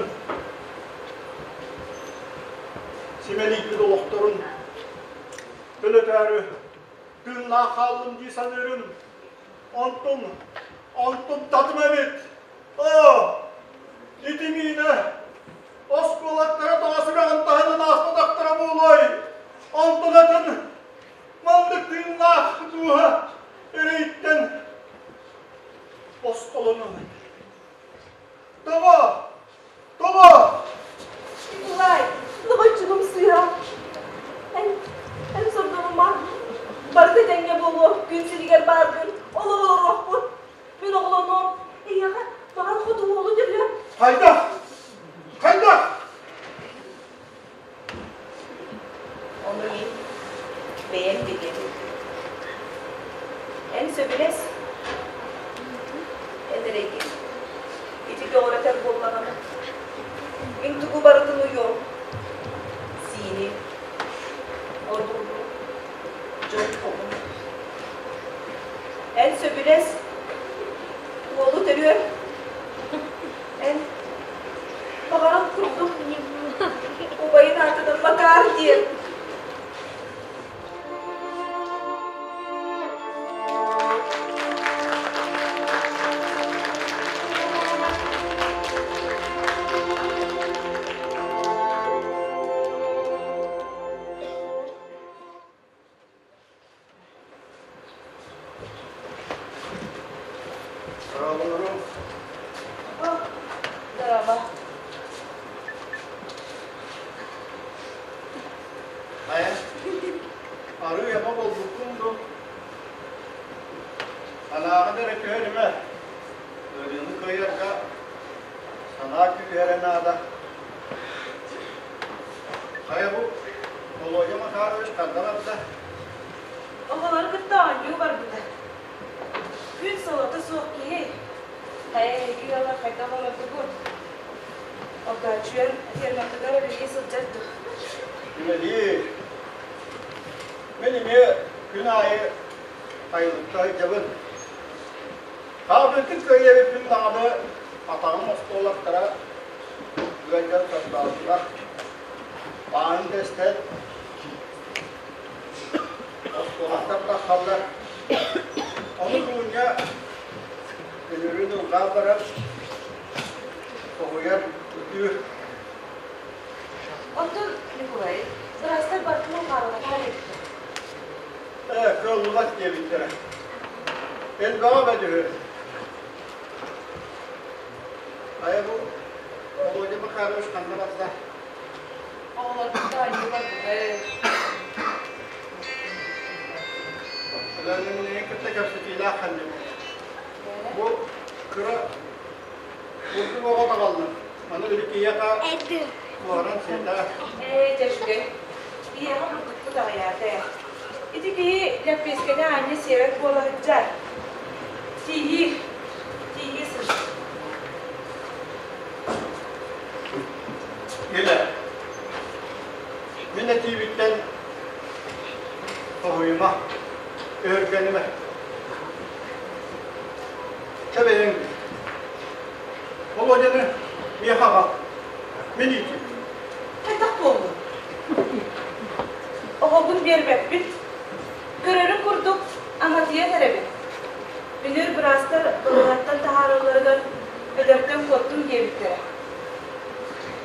симэлийбит олохторун төлөтөөрү тыыннаах хааллым дии саныырым. Онтум, онтум татым эбит. Оо, ити миинэ оскуолаттара тоҕо сүрэҕин таһынан ааспатахтара буолуой? Онтон атын маннык тыыннаах дууһа эрэйиттэн босхолонон. Тоҕо? Тоҕо? Николай, доҕоччугум сыыһа. Эн, эн сордонума. Барыта тэҥҥэ буолуо, күн сиригэр бааргын, олох олоруохпут. Мин оҕолонуом, эйиэхэ баҕар хоту уолу төрүөм. Хайдах? Хайдах? Ону мин бэйэм билэбин. Эн сөбүлэс. Эн эрэйгин ити көҕүрэтэр буоллаҕына, мин тугу барытын уйуом. Сиини, ордугу, дьон хоһун. Эн сөбүлэс, уолу төрүөр. Эн баҕаран курдук убайын аатынан Макар диэн. Дорооболорум. Дорообо. Хайа, арыы япа болбуккун дуу? Санааҕын эрэ түһэримэ. Ыарыыны кыайарга санаа күүһэрэ наада. Хайа бу Володя Макарович ханна барда? Оҕолору кытта оонньуу барбыта. Күн солото суох киһи. Хайа эһиги ыаллар хайдах олордугут? Огдооччуйан ферматыгар үлэлии сылдьар дуо? Үлэлиир. Мин эмиэ күн аайы сайылыкка сылдьабын. Хаалбытын кыайа эбиппин даҕаны атаҕым остуоллартара ыалдьан сордоотулар. Баанын тэстэн оскуолаттан тахсаллар. Ону Дуня өлөрүн ылҕаан баран соһуйар, ытыыр. Оттон Николай, быраастар бартын ылҕаабатахтар эбит. Ээ, кыаллыбат диэбиттэрэ. Элбэҕи бөдүһү. Хайа бу Володя Михайлович ханна барда? Оҕолорбут оонньуу барбыта. Өлөөннүҥҥүнэйин кытта кэпсэтиилээх ханньым. Бу кыра бурдук оҕо таҕалла. Аны били киһиэхэ буһаран сиэтэ. Ээ, дьэ үчүгэй. Биһиэхэ бурдукпут аҕыйаата ээ. Ити киһи лэппиэскэни аанньа сиэбэт буола сылдьар. Тииһиир, тииһии сылдьар. Илэ. Мин этиибиттэн соһуйума, өһүргэнимэ. Чэ бэйэҥ Володяны миэхэ аҕал. Мин иитиим. Хайдах буоллун? Оҕобун биэрбэппин. Көрөрүн курдук аҥатыйан эрэбин. Үнүр быраастар балыыһаттан таһааралларыгар өлөртөн куоттум диэбиттэрэ.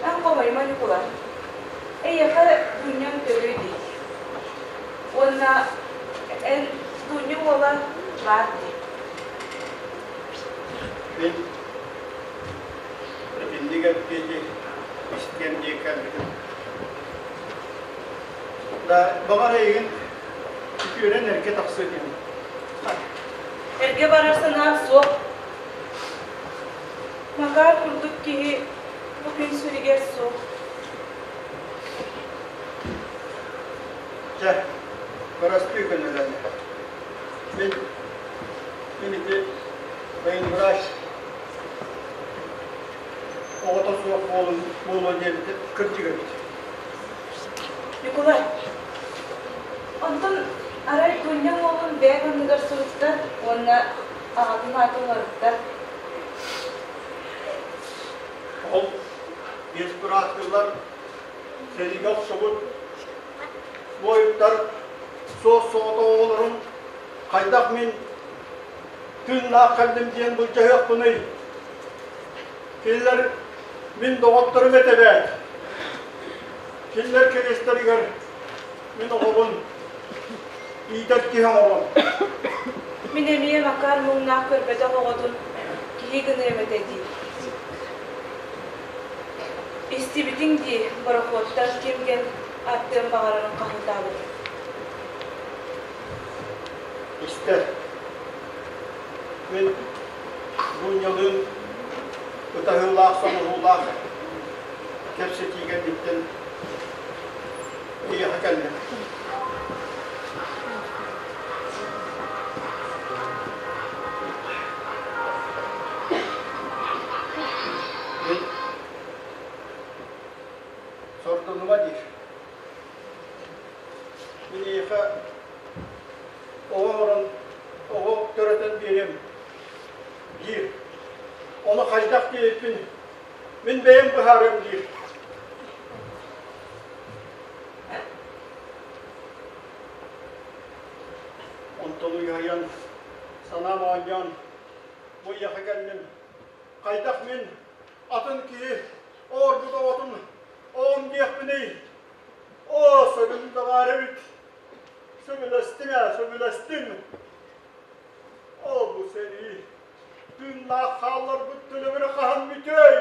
Эн хомойума Ньукулай. Эйиэхэ Дуунньаҥ төрүө дии. Уонна эн Дуунньа уола баар дии. Мин итинник эппиэти истиэм дии кэлбитим. Да, баҕар эйигин үтүөрэн эргэ тахсыа этим. Эргэ барар санаам суох. Макар курдук киһи бу күн сиригэр суох. Чэ, бырастыы гыннаран. Мин, мин ити военврач оҕото суох буолун буолуо диэбитэ кырдьык эбит. Ньукулай, онтон арай Дуня уолун бэйэҥ анныгар суруттар уонна аҕатын аатын уларыттар. Ол биэс бырааттыылар сэриигэ охсубут буойуттар суос-соҕотох оҕолорун хайдах мин тыыннаах кэллим диэн былдьаһыахпыный? Кинилэр мин доҕотторум этэ эбээт. Кинилэр кэриэстэригэр мин оҕобун иитэр киһи оҥорон. Мин эмиэ Макар муҥнаах көрбөтөх оҕотун киһи гыныам этэ дии. Истибитиҥ дии, борохуоттар ким диэн ааттыан баҕарарын хаһыытаабыт. Истэр. Мин Дуунньалыын ытаһыылаах-соҥоһуулаах кэпсэтиигэ кэнниттэн эйиэхэ кэллим. Мин сордонума диир. Мин эйиэхэ оҕо оҥорон, оҕо төрөтөн биэриэм диир. Ону хайдах диэбиппин мин бэйэм быһаарыам диир. Онтон уйуһайан, санаам оонньоон, бу эйиэхэ кэллим. Хайдах мин атын киһи оорбут оҕотун оҕом диэхпиний? Оо, сөбүн да баар эбит. Сөбүлэстим ээ, сөбүлэстим. Оо, бу сэрии тыыннаах хаалларбыт төлөбүрэ хаһан бүтүөй?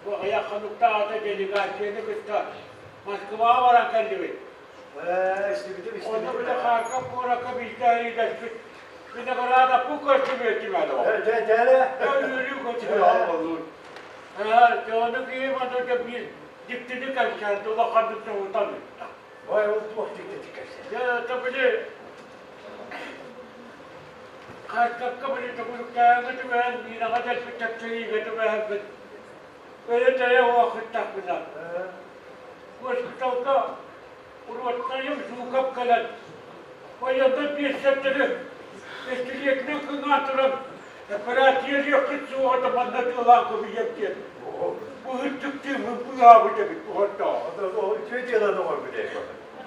Бу аҕыйах хонуктааҕыта делегацияны кытта Москваҕа баран кэллибит. Онно били Харьков куоракка бииргэ ыйдаспыт Виноградовпу көрсүбүөтүм аны. Үөрүү көтүбү Ону киһи манна биир дьиктини кэпсээн улаханнык соһутан ыытта. Ой, ол туох дьиктитик кэпсээн? Дьэ, это били Харьковка били төгүрүктээҥҥэ түбэһэн, Минаҕа дэлби тэпсэриигэ түбэһэммит Өйө-төйө уохуттахпына, госпиталга уруоттайым Жуков кэлэн, военнай биэссэрдэри бэстилиэтинэн кыҥаан туран операциялыаххыт суоҕа да манна тыалаан кэбиһиэм диэн быһыттык тыыммын быыһаабыт эбит уһордоо. Үтүө дьыаланы оҥорбут эбит.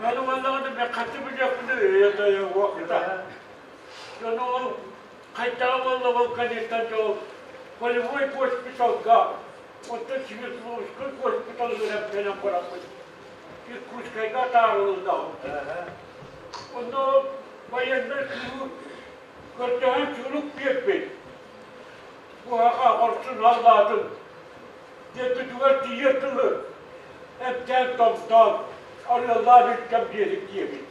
Аны маннаҕына мен хаты билиэхпинэ өйө-төйө уохута. Дьону ол хайдаҕа буолла ол кэнниттэн дьол полевой госпиталга оттон Свердловскай госпиталыгар эмтэнэн бараммыт Иркутскайга атаарылыннаҕым. Онно военнай кыыл көрдөһөн сурук биэрбит. Буһаҕа хорсун аллаатын дьиэтигэр тиийэр тылы эмтээн томтоон арыаллаан илдьэн биэрик диэбит.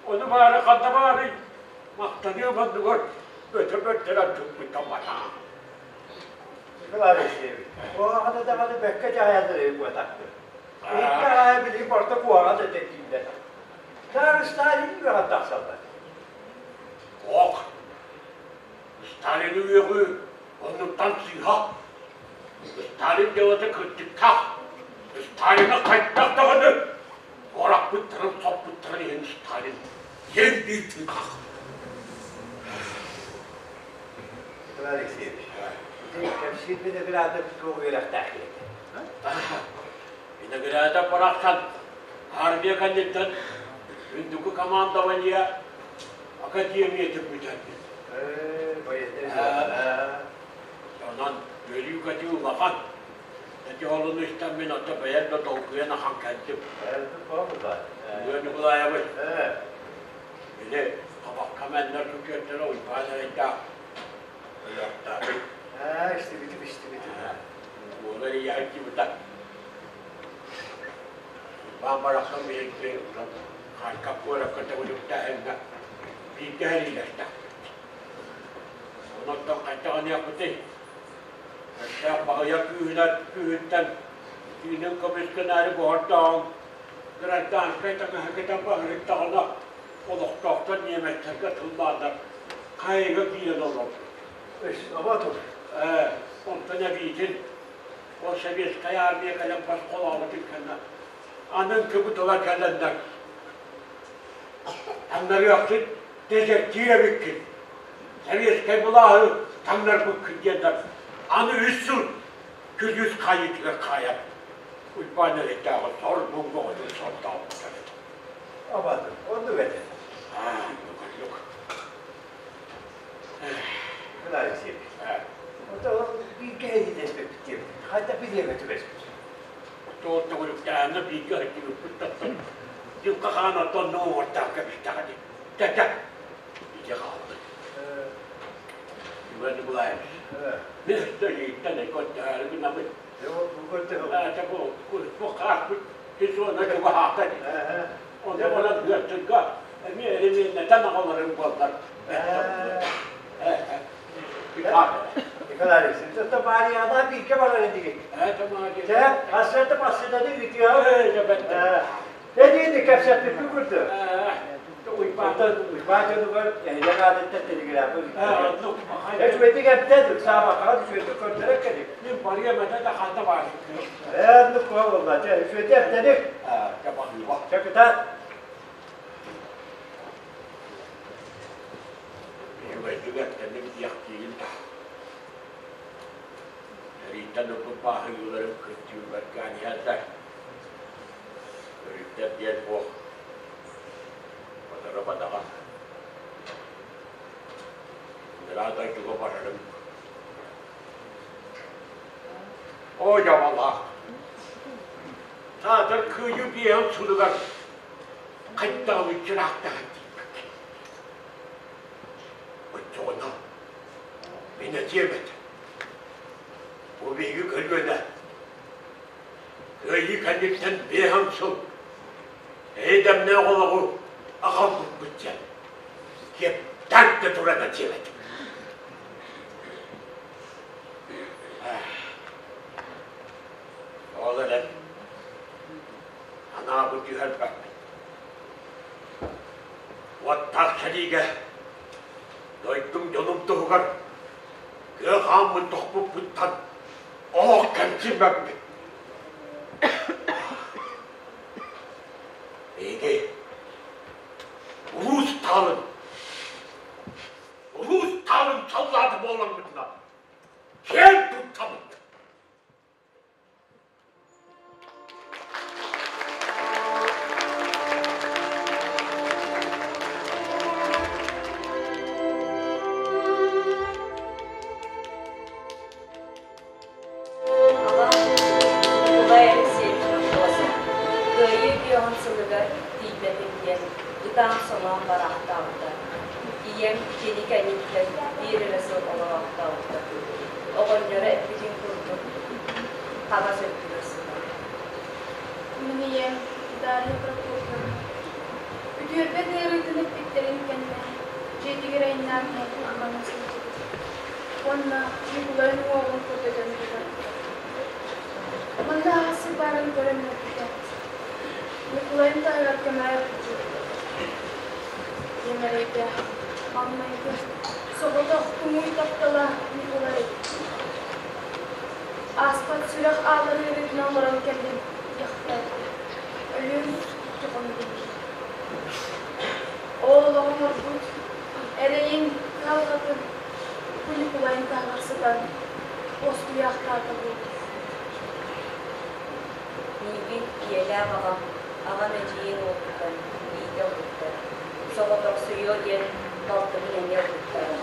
Ону баара ханна баарый Махтаныам оннугар өтө көрдөрөн туппутамматах. Николай Алексеевич, куһаҕаны даҕаны бэккэ дьаһайаллар эбит буотахпыт. Икки аайы билигин барыта куһаҕан да дииллэр. Таар Сталин үөҕэн тахсаллар. Ок, Сталины үөҕүү оннуттан сыыһа. Сталин дьыалата кырдьыктаах. Сталины хайдах даҕаны Ораппыттарын соппуттарын иһин Сталин ең биир тыыннаах. Николай Алексеевич, ити кэпсиир виноградов туох үөрэхтээх киһи Виноградов барахсан армия кэнниттэн үрдүкү командование академиятын бүтэрбит. Онон үөрүү-көтүү улахан. Ити олуну истэн мин ото бэйэм да долгуйан ахан кэлдим. Бүгүн Ньукулаайабыт били хабахха мэннэр күкүөттэрэ Уйбаан эрэйдээх өлөөхтөөбүт. Истибитим, истибитим. Уола эрийэһин дьыбыта. Уйбаан барахсан биһиги Харьков куоракка төгүрүктээһиҥҥэ бииргэ сэриилэстэхпит. Онон хайдах аныахпытый? Өстөөх баһыйар күүһүнэн күүһүттэн түүнүн көмүскэнээри буһардааҕын гражданскай таҥаһы кэтэн баһырыттаҕына олохтоохтор немецтэргэ тыллааннар хайыга киирэн олорбут. Оботур. Ээ, онтон эбиитин ол советскай армия кэлэн босхолообутун кэннэ анын кыбытыла кэлэннэр таҥнарыахсыт дезертир эбиккин советскай былааһы таҥнарбыккын диэннэр аны үс сыл күлүүс хаайыытыгар хаайан Уйбаан эрэйдээҕи сор муҥ оҕотун сордообуттар этэ. Абатын, оннук этэ. Аа, оннук. Николай Алексеевич, оттон бииргэ эйиилэспиппит диэбит. Хайдах бириэмэ түбэспит? Оттон төгүрүктээһиҥҥэ бииргэ сылдьыбыппыт тахсан дьылҕа хаан оттон оҥортоох кэбистэҕэ дии. Тэтэ, ити хаалбыт. Иван Николаевич, мин өстө илииттэн өйгөттөһөөрү гынабын. Бу хааспыт сезона чугаһаата дии. Онно баран ыартырга эмиэ эремиэннэтэн аҕаларым буоллар. Николай Алексеевич, это Марьяна бииргэ барар инигит. Дьэ, хассыата массыынаны ыытыаҕа. Эдиини кэпсэппиппит курдук. Уйбаан Уйбаан дьонугар нэһилиэк аатыттан телеграмма ыытта. Үчүгэйдик эптэн, ыксаабаккаҕа үчүгэйдик көрдөрөр кэлик. Мин барыам этэ да ханна баар. Ээ, оннук буолла. Чэ, үчүгэйдик эптэник. Чэ, кытаат. Үчүгэйдик эптэнник диэхтиигин да. Эрийтэн ылбыт бааһырыыларым кырдьыыларга аниһаллар. Өрүттэр диэн буох. Батара бадаҕа. Ыраах дойдуга барарым. Оо, дьабалаах. Саатар кыайыы биэһин сылыгар хайдаҕын ыраахтаһан тиийбэккин. Оччоҕуна мин этиэм этэ. Бу биһиги көлүөнэ кыайыы кэнниттэн биэһин сыл эйдэмнээх олоҕу аҕалбыппыт диэн киэптэн да туран этиэм этэ. Ол эрэн анаабыт түһэрбэппин. Уоттаах сэриигэ дойдум дьонум туһугар кыа хааммын тохпуппуттан олох кэмсиммэппин. Биһиги улуус таалын улуус таалын саллааты буоламмытына киэн туттабыт. Аҕам Николай Алексеевич Нохтосов Кыайыы күөҕүн сылыгар тиийбэтим диэн ытаан-соҥоон бараахтаабыта. Ийэм кини кэнниттэн биир эрэ сыл олороохтообута. Оҕонньоро эппитин курдук, хаҥас өттүгэр сытар. Мин ийэм Дарья Прокопьевна үтүөрбэт ыарыытын эппиттэрин кэннэ дьиэтигэр айаннаан иһэн аймана сылдьыбыт уонна Ньукулайын уҥуоҕун көрдөтөн тутарбыта. Манна аҕасы баарын көрөн үөрбүтэ. Ньукулайын таһыгар көмөөр сылдьыбыта. Ийэм эрэйдээх, маҥнайгы, соҕотох туҥуй таптала Ньукулай. Ааспат сүрэх аалар ыарыытынан олорон кэллим, диэхтээбитэ. Өлүөм дьоҕоннорун Ол олоҕун ордук эрэйин, кыһалҕатын бу Ньукулайын таһыгар сытан уоскуйаахтаата буолуо. Миигин ийэлээх аҕам, аҕам эдьиийин уолуттан иитэ ылбыттара. Соҕотохсуйуо диэн балтыбын эмиэ ылбыттара.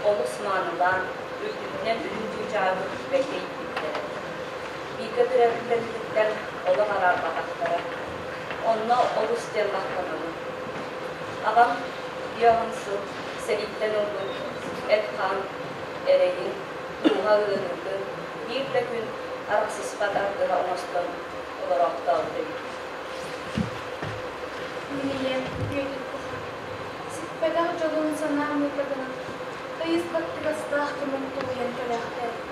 Олус маанылаан, үрдүбүнэн үрүҥ чыычааҕы бэркэ ииппиттэрэ. Бииргэ төрөөбүттэрбититтэн олох араарбатахтара. Онно олус диэн махтанабын. Аҕам биэһин сыл сэрииттэн ылбыт эт-хаан эрэйин, дууһа ыарыытын биир да күн арахсыспат аргыһа оҥостон олороохтообут эбит. Мин ийэм үтүөтүк куһаҕан, сиппэтэх дьолун санаам ыытыгынан, тыйыс баттыгастаах кэмин тулуйан кэлээхтээбит.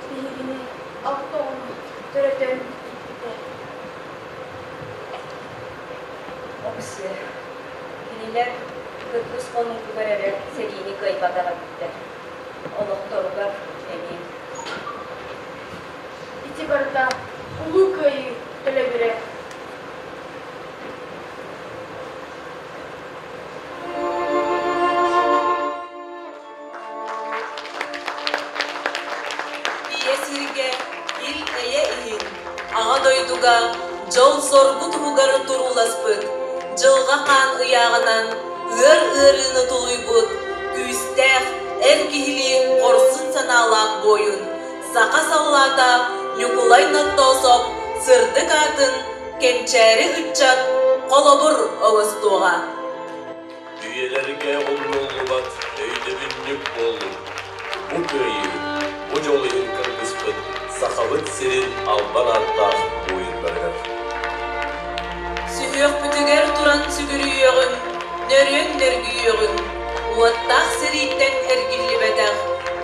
Биһигини алта оҕону төрөтөн ииппитэ. Оксиэ, кинилэр кыргыс хонуутугар эрэ сэриини кыайбатах эбиттэр. Олохторугар эмиэ. Ити барыта Улуу Кыайыы төлөбүрэ. Ийэ сиргэ ил-эйэ иһин, Аҕа дойдуга дьол-соргу туһугар турууласпыт, дьылҕа хаан ыйааҕынан ыар ыарыыны тулуйбут, күүстээх, эр киһилии хорсун санаалаах буойун, саха саллаата Ньукулай Ноттоосоп сырдык аатын кэнчээри ыччат холобур оҥостуоҕа. Үйэлэргэ умнуллубат өйдөбүнньүк буоллун. Бу кыайыы, бу дьол иһин кыргыспыт Сахабыт сирин албан ааттаах буойуннарыгар. Сүһүөхпүтүгэр туран сүгүрүйүөҕүҥ, нөрүөн нөргүйүөҕүҥ, уоттаах сэрииттэн эргиллибэтэх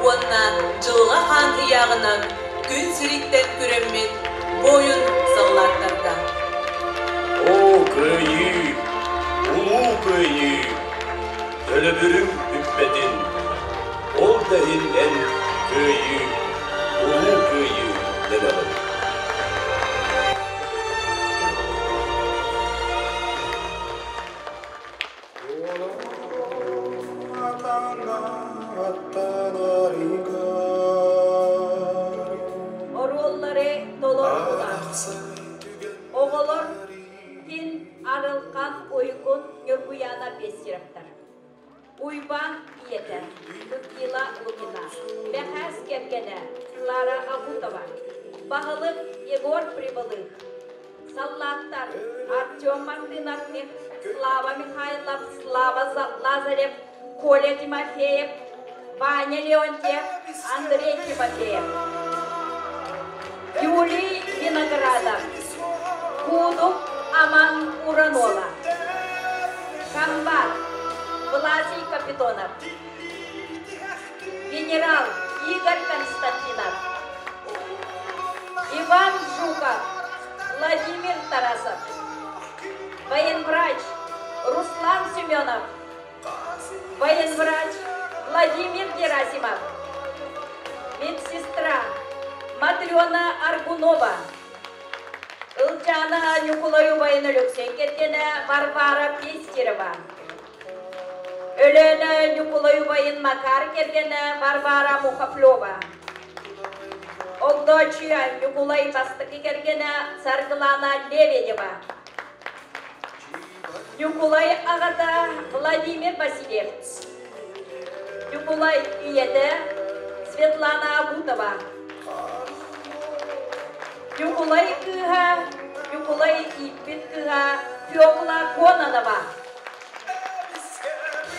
уонна дьылҕа хаан ыйааҕынан күн сириттэн күрэммит буойун саллааттарга. Оо, кыайыы! Улуу кыайыы! Төлөбүрүҥ бүппэтин! Ол да иһин эн кыайыы, улуу кыайыы дэнэҕин. Оруоллары толордулар. Оҕолор Кин Арылхан Уйгун Ньургуйаана Пестеровтар. Уйбаан ийэтэ Людмила Лукина, Мэхээс кэргэнэ Клара Агутова, баһылык Егор Прибылых, саллааттар Артем Мартынов, Слава Михайлов, Слава Лазарев, Коля Тимофеев, Ваня Леонтьев, Андрей Тимофеев, Юлий Виноградов, Кудук Аман Уранола, Комбат Власий Капитонов, генерал Игорь Константинов, Иван Жуков, Владимир Тарасов, военврач Руслан Семенов, военврач Владимир Герасимов, медсестра Матрена Аргунова, Ылдьаана Ньукулай убайын Өлөксөй кэргэнэ Варвара Пестерова, Өлөөнө Ньукулай убайын Макар кэргэнэ Варвара Мухоплева, Огдооччуйа Ньукулай бастакы кэргэнэ Саргылана Лебедева, Ньукулай аҕата Владимир Васильев, Ньукулай ийэтэ Светлана Абутова, Ньукулай кыыһа, Ньукулай ииппит кыыһа Фекла Кононова.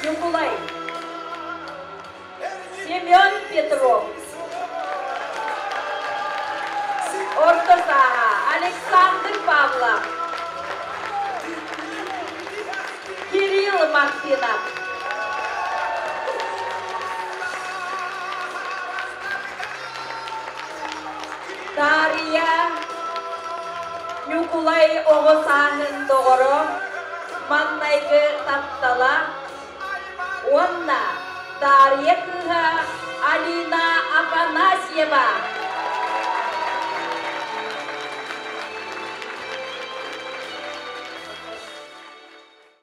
Ньукулай Семен Петров. Орто сааһа Александр Павлов. Кирилл Мартынов. Дарья Ньукулай оҕо сааһын доҕоро, маҥнайгы таптала уонна Дарья кыыһа Алина Афанасьева.